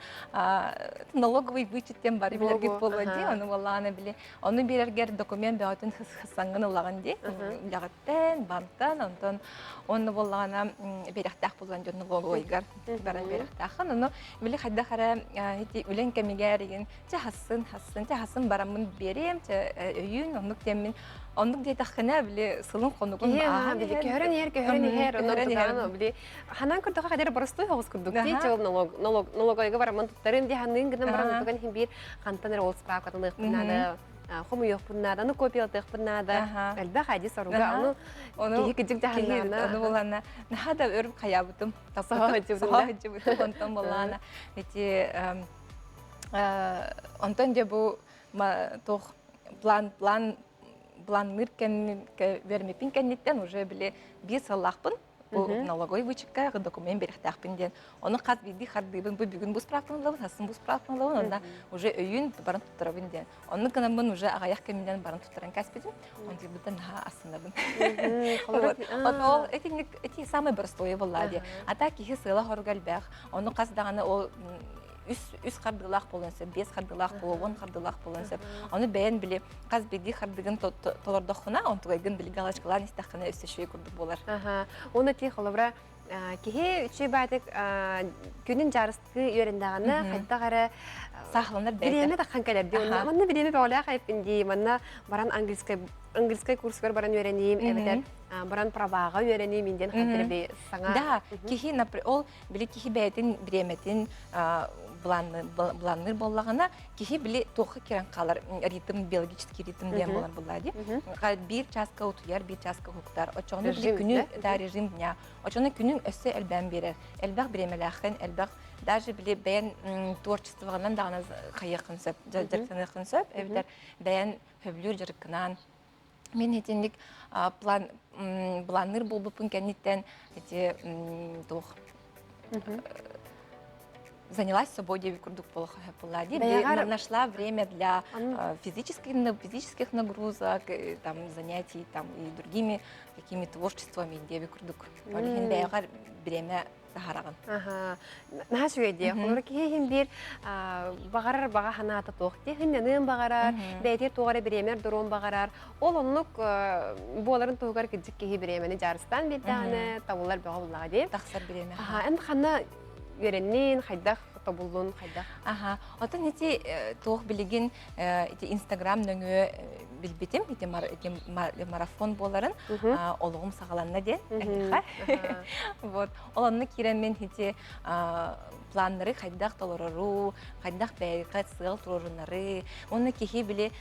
Налоговый вычет диэн бары билэргит буолуо дии, ону буоллаҕына били ону биэрэргэр документ бөҕөтүн хыссаҥҥын ылаҕын дии, үлэҕит Тэн, бантан, онтон онно буоллаҕына биэрэхтээх буолан дьон налоговойгар баран биэрэхтээххин. Ону били хайдах эрэ ити үлэҥ кэмигэр игин чэ хассын, хассын, чэ хассын бараммын биэриэм, чэ өйүүн, оннук диэммин оннук диэтэххинэ били сылын хонугун ааһан били көһөрөн иһэр, көһөрөн иһэр, онон Онтугаан били ханан көрдөхө хадер боростуой хоҕус курдук дии чол налог налог налогойга бараммын туттарым дии ханныын гынан баран онтуган иһин биир хантан эрэ ол справкатын ылыахпын наада хомуйуохпун наада аны копиялатыахпын наада элбэх ади соруга ону киһи кыдьык дьаһаннаана ону булана наһаа да өр хайаабытым таппытым онтон булаана эти онтон дьэ бу туох план план планныыр кэнни кэнниттэн уже били биир сыллаахпын бу налоговый вычетка документ биэриэхтээхпин диэн ону хас биирдии хардыыбын бу бүгүн бу справканы ылабын сарсын бу справканы ылабын онно уже өйүүн баран туттарабын диэн оннук гынаммын уже аҕыйах кэминэн баран туттаран кээспитим онтуйбуттан наһаа астынабын ол итинник ити самый простое буолла дии а так киһи сыала хоруга элбэх ону хас даҕаны ол үс үс хардыылаах буолуон сөп, биэс хардыылаах буолуо, уон хардыылаах буолуон сөп. Ону бэйэн били хас биирдии хардыгын толордоххуна, онтугайгын били галочкалаан истэххинэ өссө үчүгэй курдук буолар. Уонна ти холобура киһи үчүгэй баатык күнүн дьаарыстыы үөрэндэҕинэ хайдах эрэ саахаланар бэйэтэ. Бириэмэ таххан кэлэр дии. Манна бириэмэ бөҕөлөөх айыппын дии. Манна баран английскай английскай курсугар баран үөрэниим, эбэтэр баран праваҕа үөрэниим диэн хантар саҥа. Да, киһи ол били киһи бэйэтин бириэмэтин планныыр буоллаҕына киһи били туохха киирэн хаалар ритм биологический ритм диэн буолар буоллаа дии биир чааска утуйар биир чааска уһуктар оччоҕуна били күнү да режим дня оччоҕуна күнүҥ өссө элбээн биэрэр элбэх бириэмэлээххин элбэх даже били бэйэн творчествоҕынан даҕаны хайыаххын сөп дьарыктаныаххын сөп эбэтэр бэйэн сөбүлүүр дьарыккынаан Мин итинник план планныыр буолбуппун кэнниттэн ити туох занялась собой диэбит курдук буолла дии. Нашла время для физических, физических нагрузок, там, занятий там, и другими такими творчествами диэбит курдук. Ол иһин бэйэҕэр бириэмэ таһараҕын. Наһаа үчүгэй дии. Холобура киһи иһин биир баҕарар баҕа санаата туох дии. Хынньаныан баҕарар, бэйэтигэр туох эрэ бириэмэ ордоруон баҕарар. Ол оннук буоларын туһугар кырдьык киһи бириэмэни дьаарыстаан биэрдэҕинэ табыллар бөҕө буллаҕа дии. Тахсар бириэмэ. Эн ханна үөрэннин, хайдах тобуллун, хайдах? Аха. Отон ити туох билигин ити Инстаграм нөҥүө билбитим, ити марафон буоларын олоҕум саҕаланна диэн эһиэхэ. Вот. Ол онно киирэн мин ити планнары хайдах толорору, хайдах бэйэҕэ сыал туруорунары, уонна киһи били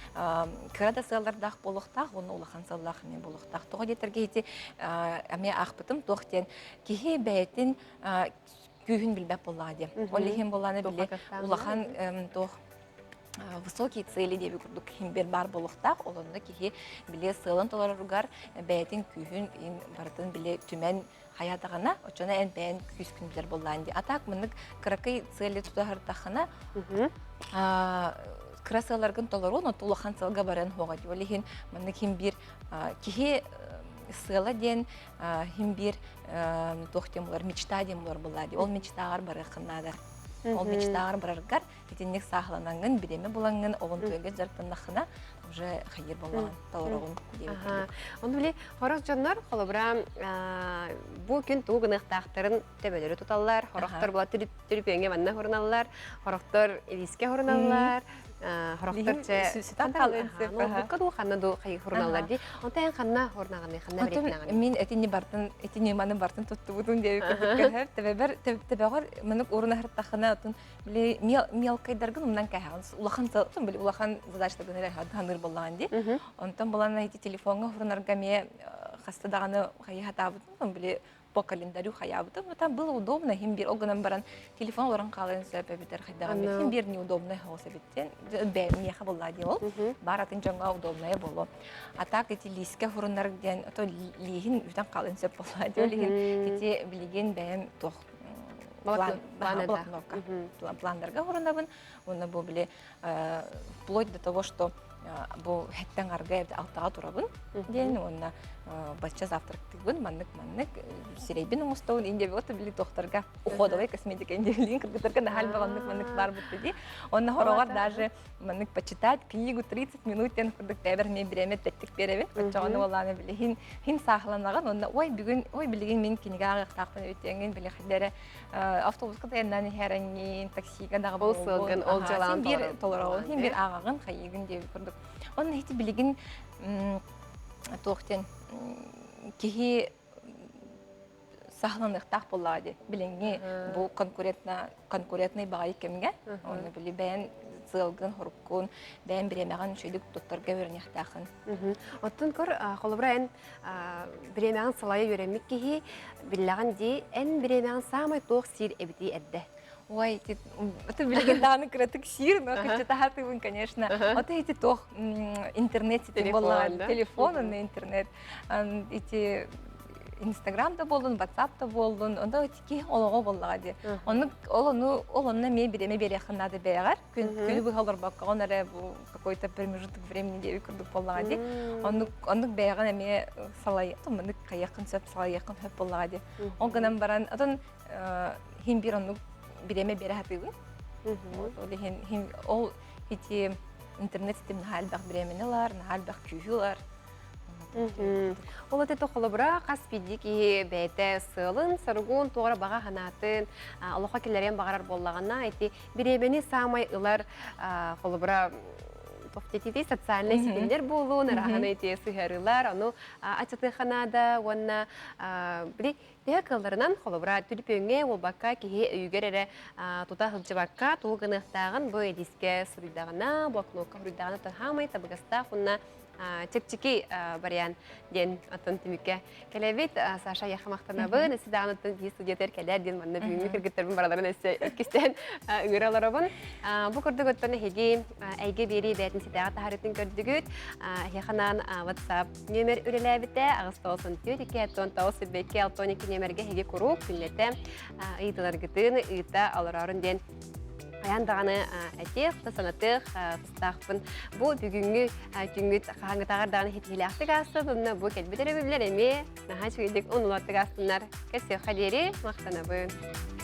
кыра да сыаллардаах буолуохтаах, уонна улахан сыаллаах эмиэ буолуохтаах. Тоҕо диэтэргэ ити эмиэ аахпытым туох диэн киһи бэйэтин күүһүн билбэт буоллаҕа диэн. Ол иһин буоллаҕына били улахан туох высокие цели диэби курдук киһи баар буолуохтаах. Ол онно киһи били сыалын толороругар бэйэтин күүһүн барытын били түмэн хайаатаҕына, оччоно эн бэйэн күүскүн билэр буоллаан дии. А так маннык кыракый цели тутаһыртаххына кыра сыалларгын толоруон, оттон улахан сыалга баран хуоҕа дии. Ол иһин маннык хим биир киһи сыала диэн хим биир туох диэн буолар мечта диэн буолар буоллаа дии. Ол мечтаҕар барыаххын наада. Ол мечтаҕар бараргар итинник саахаланаҥҥын, бириэмэ булаҥҥын, оҕун туйга дьарыктаннаххына уже хайыр буоллаҕын, толороҕун диэбит курдук. Ону били хорох дьоннор холобура бу күн тугу гыныахтаахтарын төбөлөрү туталлар, хорохтор була түрүпүөҥҥэ манна хуруналлар, хорохтор илиискэ хуруналлар, хорохтор чэ ноутбукка дуу ханна дуу хуруналлар дии. Онтон эн ханна хурунаҕыный, ханна бэлиэтинэҕиний? Мин этини бартын ити ньыманы бартын туттубутум диэбит курдук көһөр. Төбөбөр төбөҕөр маннык урунаһыртаххына отун били мелкайдаргын умнан кээһэҕин улахан отун били улахан задачаларгын эрэ ханыыр буоллаҕын дии. Онтон булан ити телефоҥҥа хурунарга эмиэ хаста даҕаны хайыһатаабытым били по календарю хайаабытым. Но там было удобно, хим бир ол гынан баран телефон олорон хааларын сөп эбитэр хайдаҕын бит хим бир неудобный соҕус эбиттен миэхэ буолла дии ол баар атын дьоҥҥо удобная буолуо. А так ити лиискэ хурунар диэн то лииһин бүтэн хаалын сөп буолла дии ол иһин ити билигин бэйэм туох блокнотка пландарга хурунабын уонна бу били вплоть до того что бу хэттэн арга эбит алтаҕа турабын диэн уонна бачча завтрактыыбын маннык маннык сирэйбин оҥостобун индия вот били тохторга уходовая косметика индия кыргыттарга наһаа элбэх оннук маннык баар бутта дии онно хороҕор даже маннык почитать книгу 30 минут диэн курдук бэйэбэр эмиэ бириэмэ тэттик биэрэбин оччоҕуна буоллаҕына били хин хин саахаланаҕын уонна ой бүгүн ой билигин мин кинигэ ааҕыахтаахпын эбит диэҥҥин били хайда эрэ автобуска тайаннаан иһэрэҥҥин, таксига даҕа Ол сылгын, ол дьалаан биир толороҕун, син биир ааҕаҕын, хайыыгын диэбит курдук. Онно ити билигин туох диэн киһи саһыланыахтаах буоллаҕа дии. Билиҥҥи бу конкурентна конкурентный баҕайы кэмҥэ онно били бэйэн сыалгын, хоруккун, бэйэн бириэмэҕин үчүгэйдик туттарга үөрэниэхтээххин. Оттон көр, холобура эн бириэмэҕин салайа үөрэммит киһи биллэҕин дии, эн бириэмэҕин саамай туох сиир эбитий эрдэ? Ой, это билигин даҕаны кыратык сиир, но кыччатаһатыбын, конечно. Ото эти туох интернет ситим буоллаҕа, телефон, онно интернет. Ити Инстаграм да буоллун, WhatsApp да буоллун, онно киһи олоҕо буоллаҕа дии. Оннук ол ону ол онно эмиэ бириэмэ биэриэххин наада бэйэҕэр. Күн күнү быһа олорбокко он эрэ бу какой-то промежуток времени диэби курдук буоллаҕа дии. Оннук оннук бэйэҕин эмиэ салай маннык хайыаххын сөп, салайыаххын сөп буоллаҕа дии. Ол гынан баран, отон хин биир оннук бириэмэ биэрэ сатыыбын. Ол иһин ол ити интернет ситим наһаа элбэх бириэмэни ылар, наһаа элбэх күүһү ылар. Ол это холобура хас биирдии киһи бэйэтэ сыалын, соругун, туора баҕа санаатын олоххо киллэриэн баҕарар буоллаҕына, ити бириэмэни саамай ылар холобура тохтетити социальнай ситимнэр буолуун, араһаны ити сыһыарыылар, ону ачатыаха наада уонна били Төһө кыалларынан, холобура, түлүпүөҥҥэ буолбакка киһи өйүгэр эрэ тута сылдьыбакка тугу гыныахтааҕын бу илиискэ суруйдаҕына, блокнокка суруйдаҕына хаамай табыгастаах уонна чэпчэки вариант диэн атын түмүккэ кэлэбит. Саша яха махтанабын. Өссө даҕаны киһи студиятыгар кэлэр диэн манна бүгүҥҥү кыргыттарбын бараларын өссө иккистээн ыҥыра олоробун. Бу курдук оттон эһиги эйгэ биэрии бээтинсэтээҕи таһаарыытын көрдүгүт. Эһиэхэ WhatsApp нүөмэр үлэлээбитэ 894 2 9 62 нүөмэргэ эһиги куруук күннэтэ ыйытыларгытын ыыта олороорун диэн хайаан даҕаны этиэх, санатыах тустаахпын. Бу бүгүҥҥү күҥҥүт хаһааҥҥытааҕар даҕаны ситиһиилээхтик ааста, онно бу кэлбит өрөбүллэр эмиэ наһаа үчүгэйдик унулартык аастыннар. Көрсүөххэ диэри махтанабын.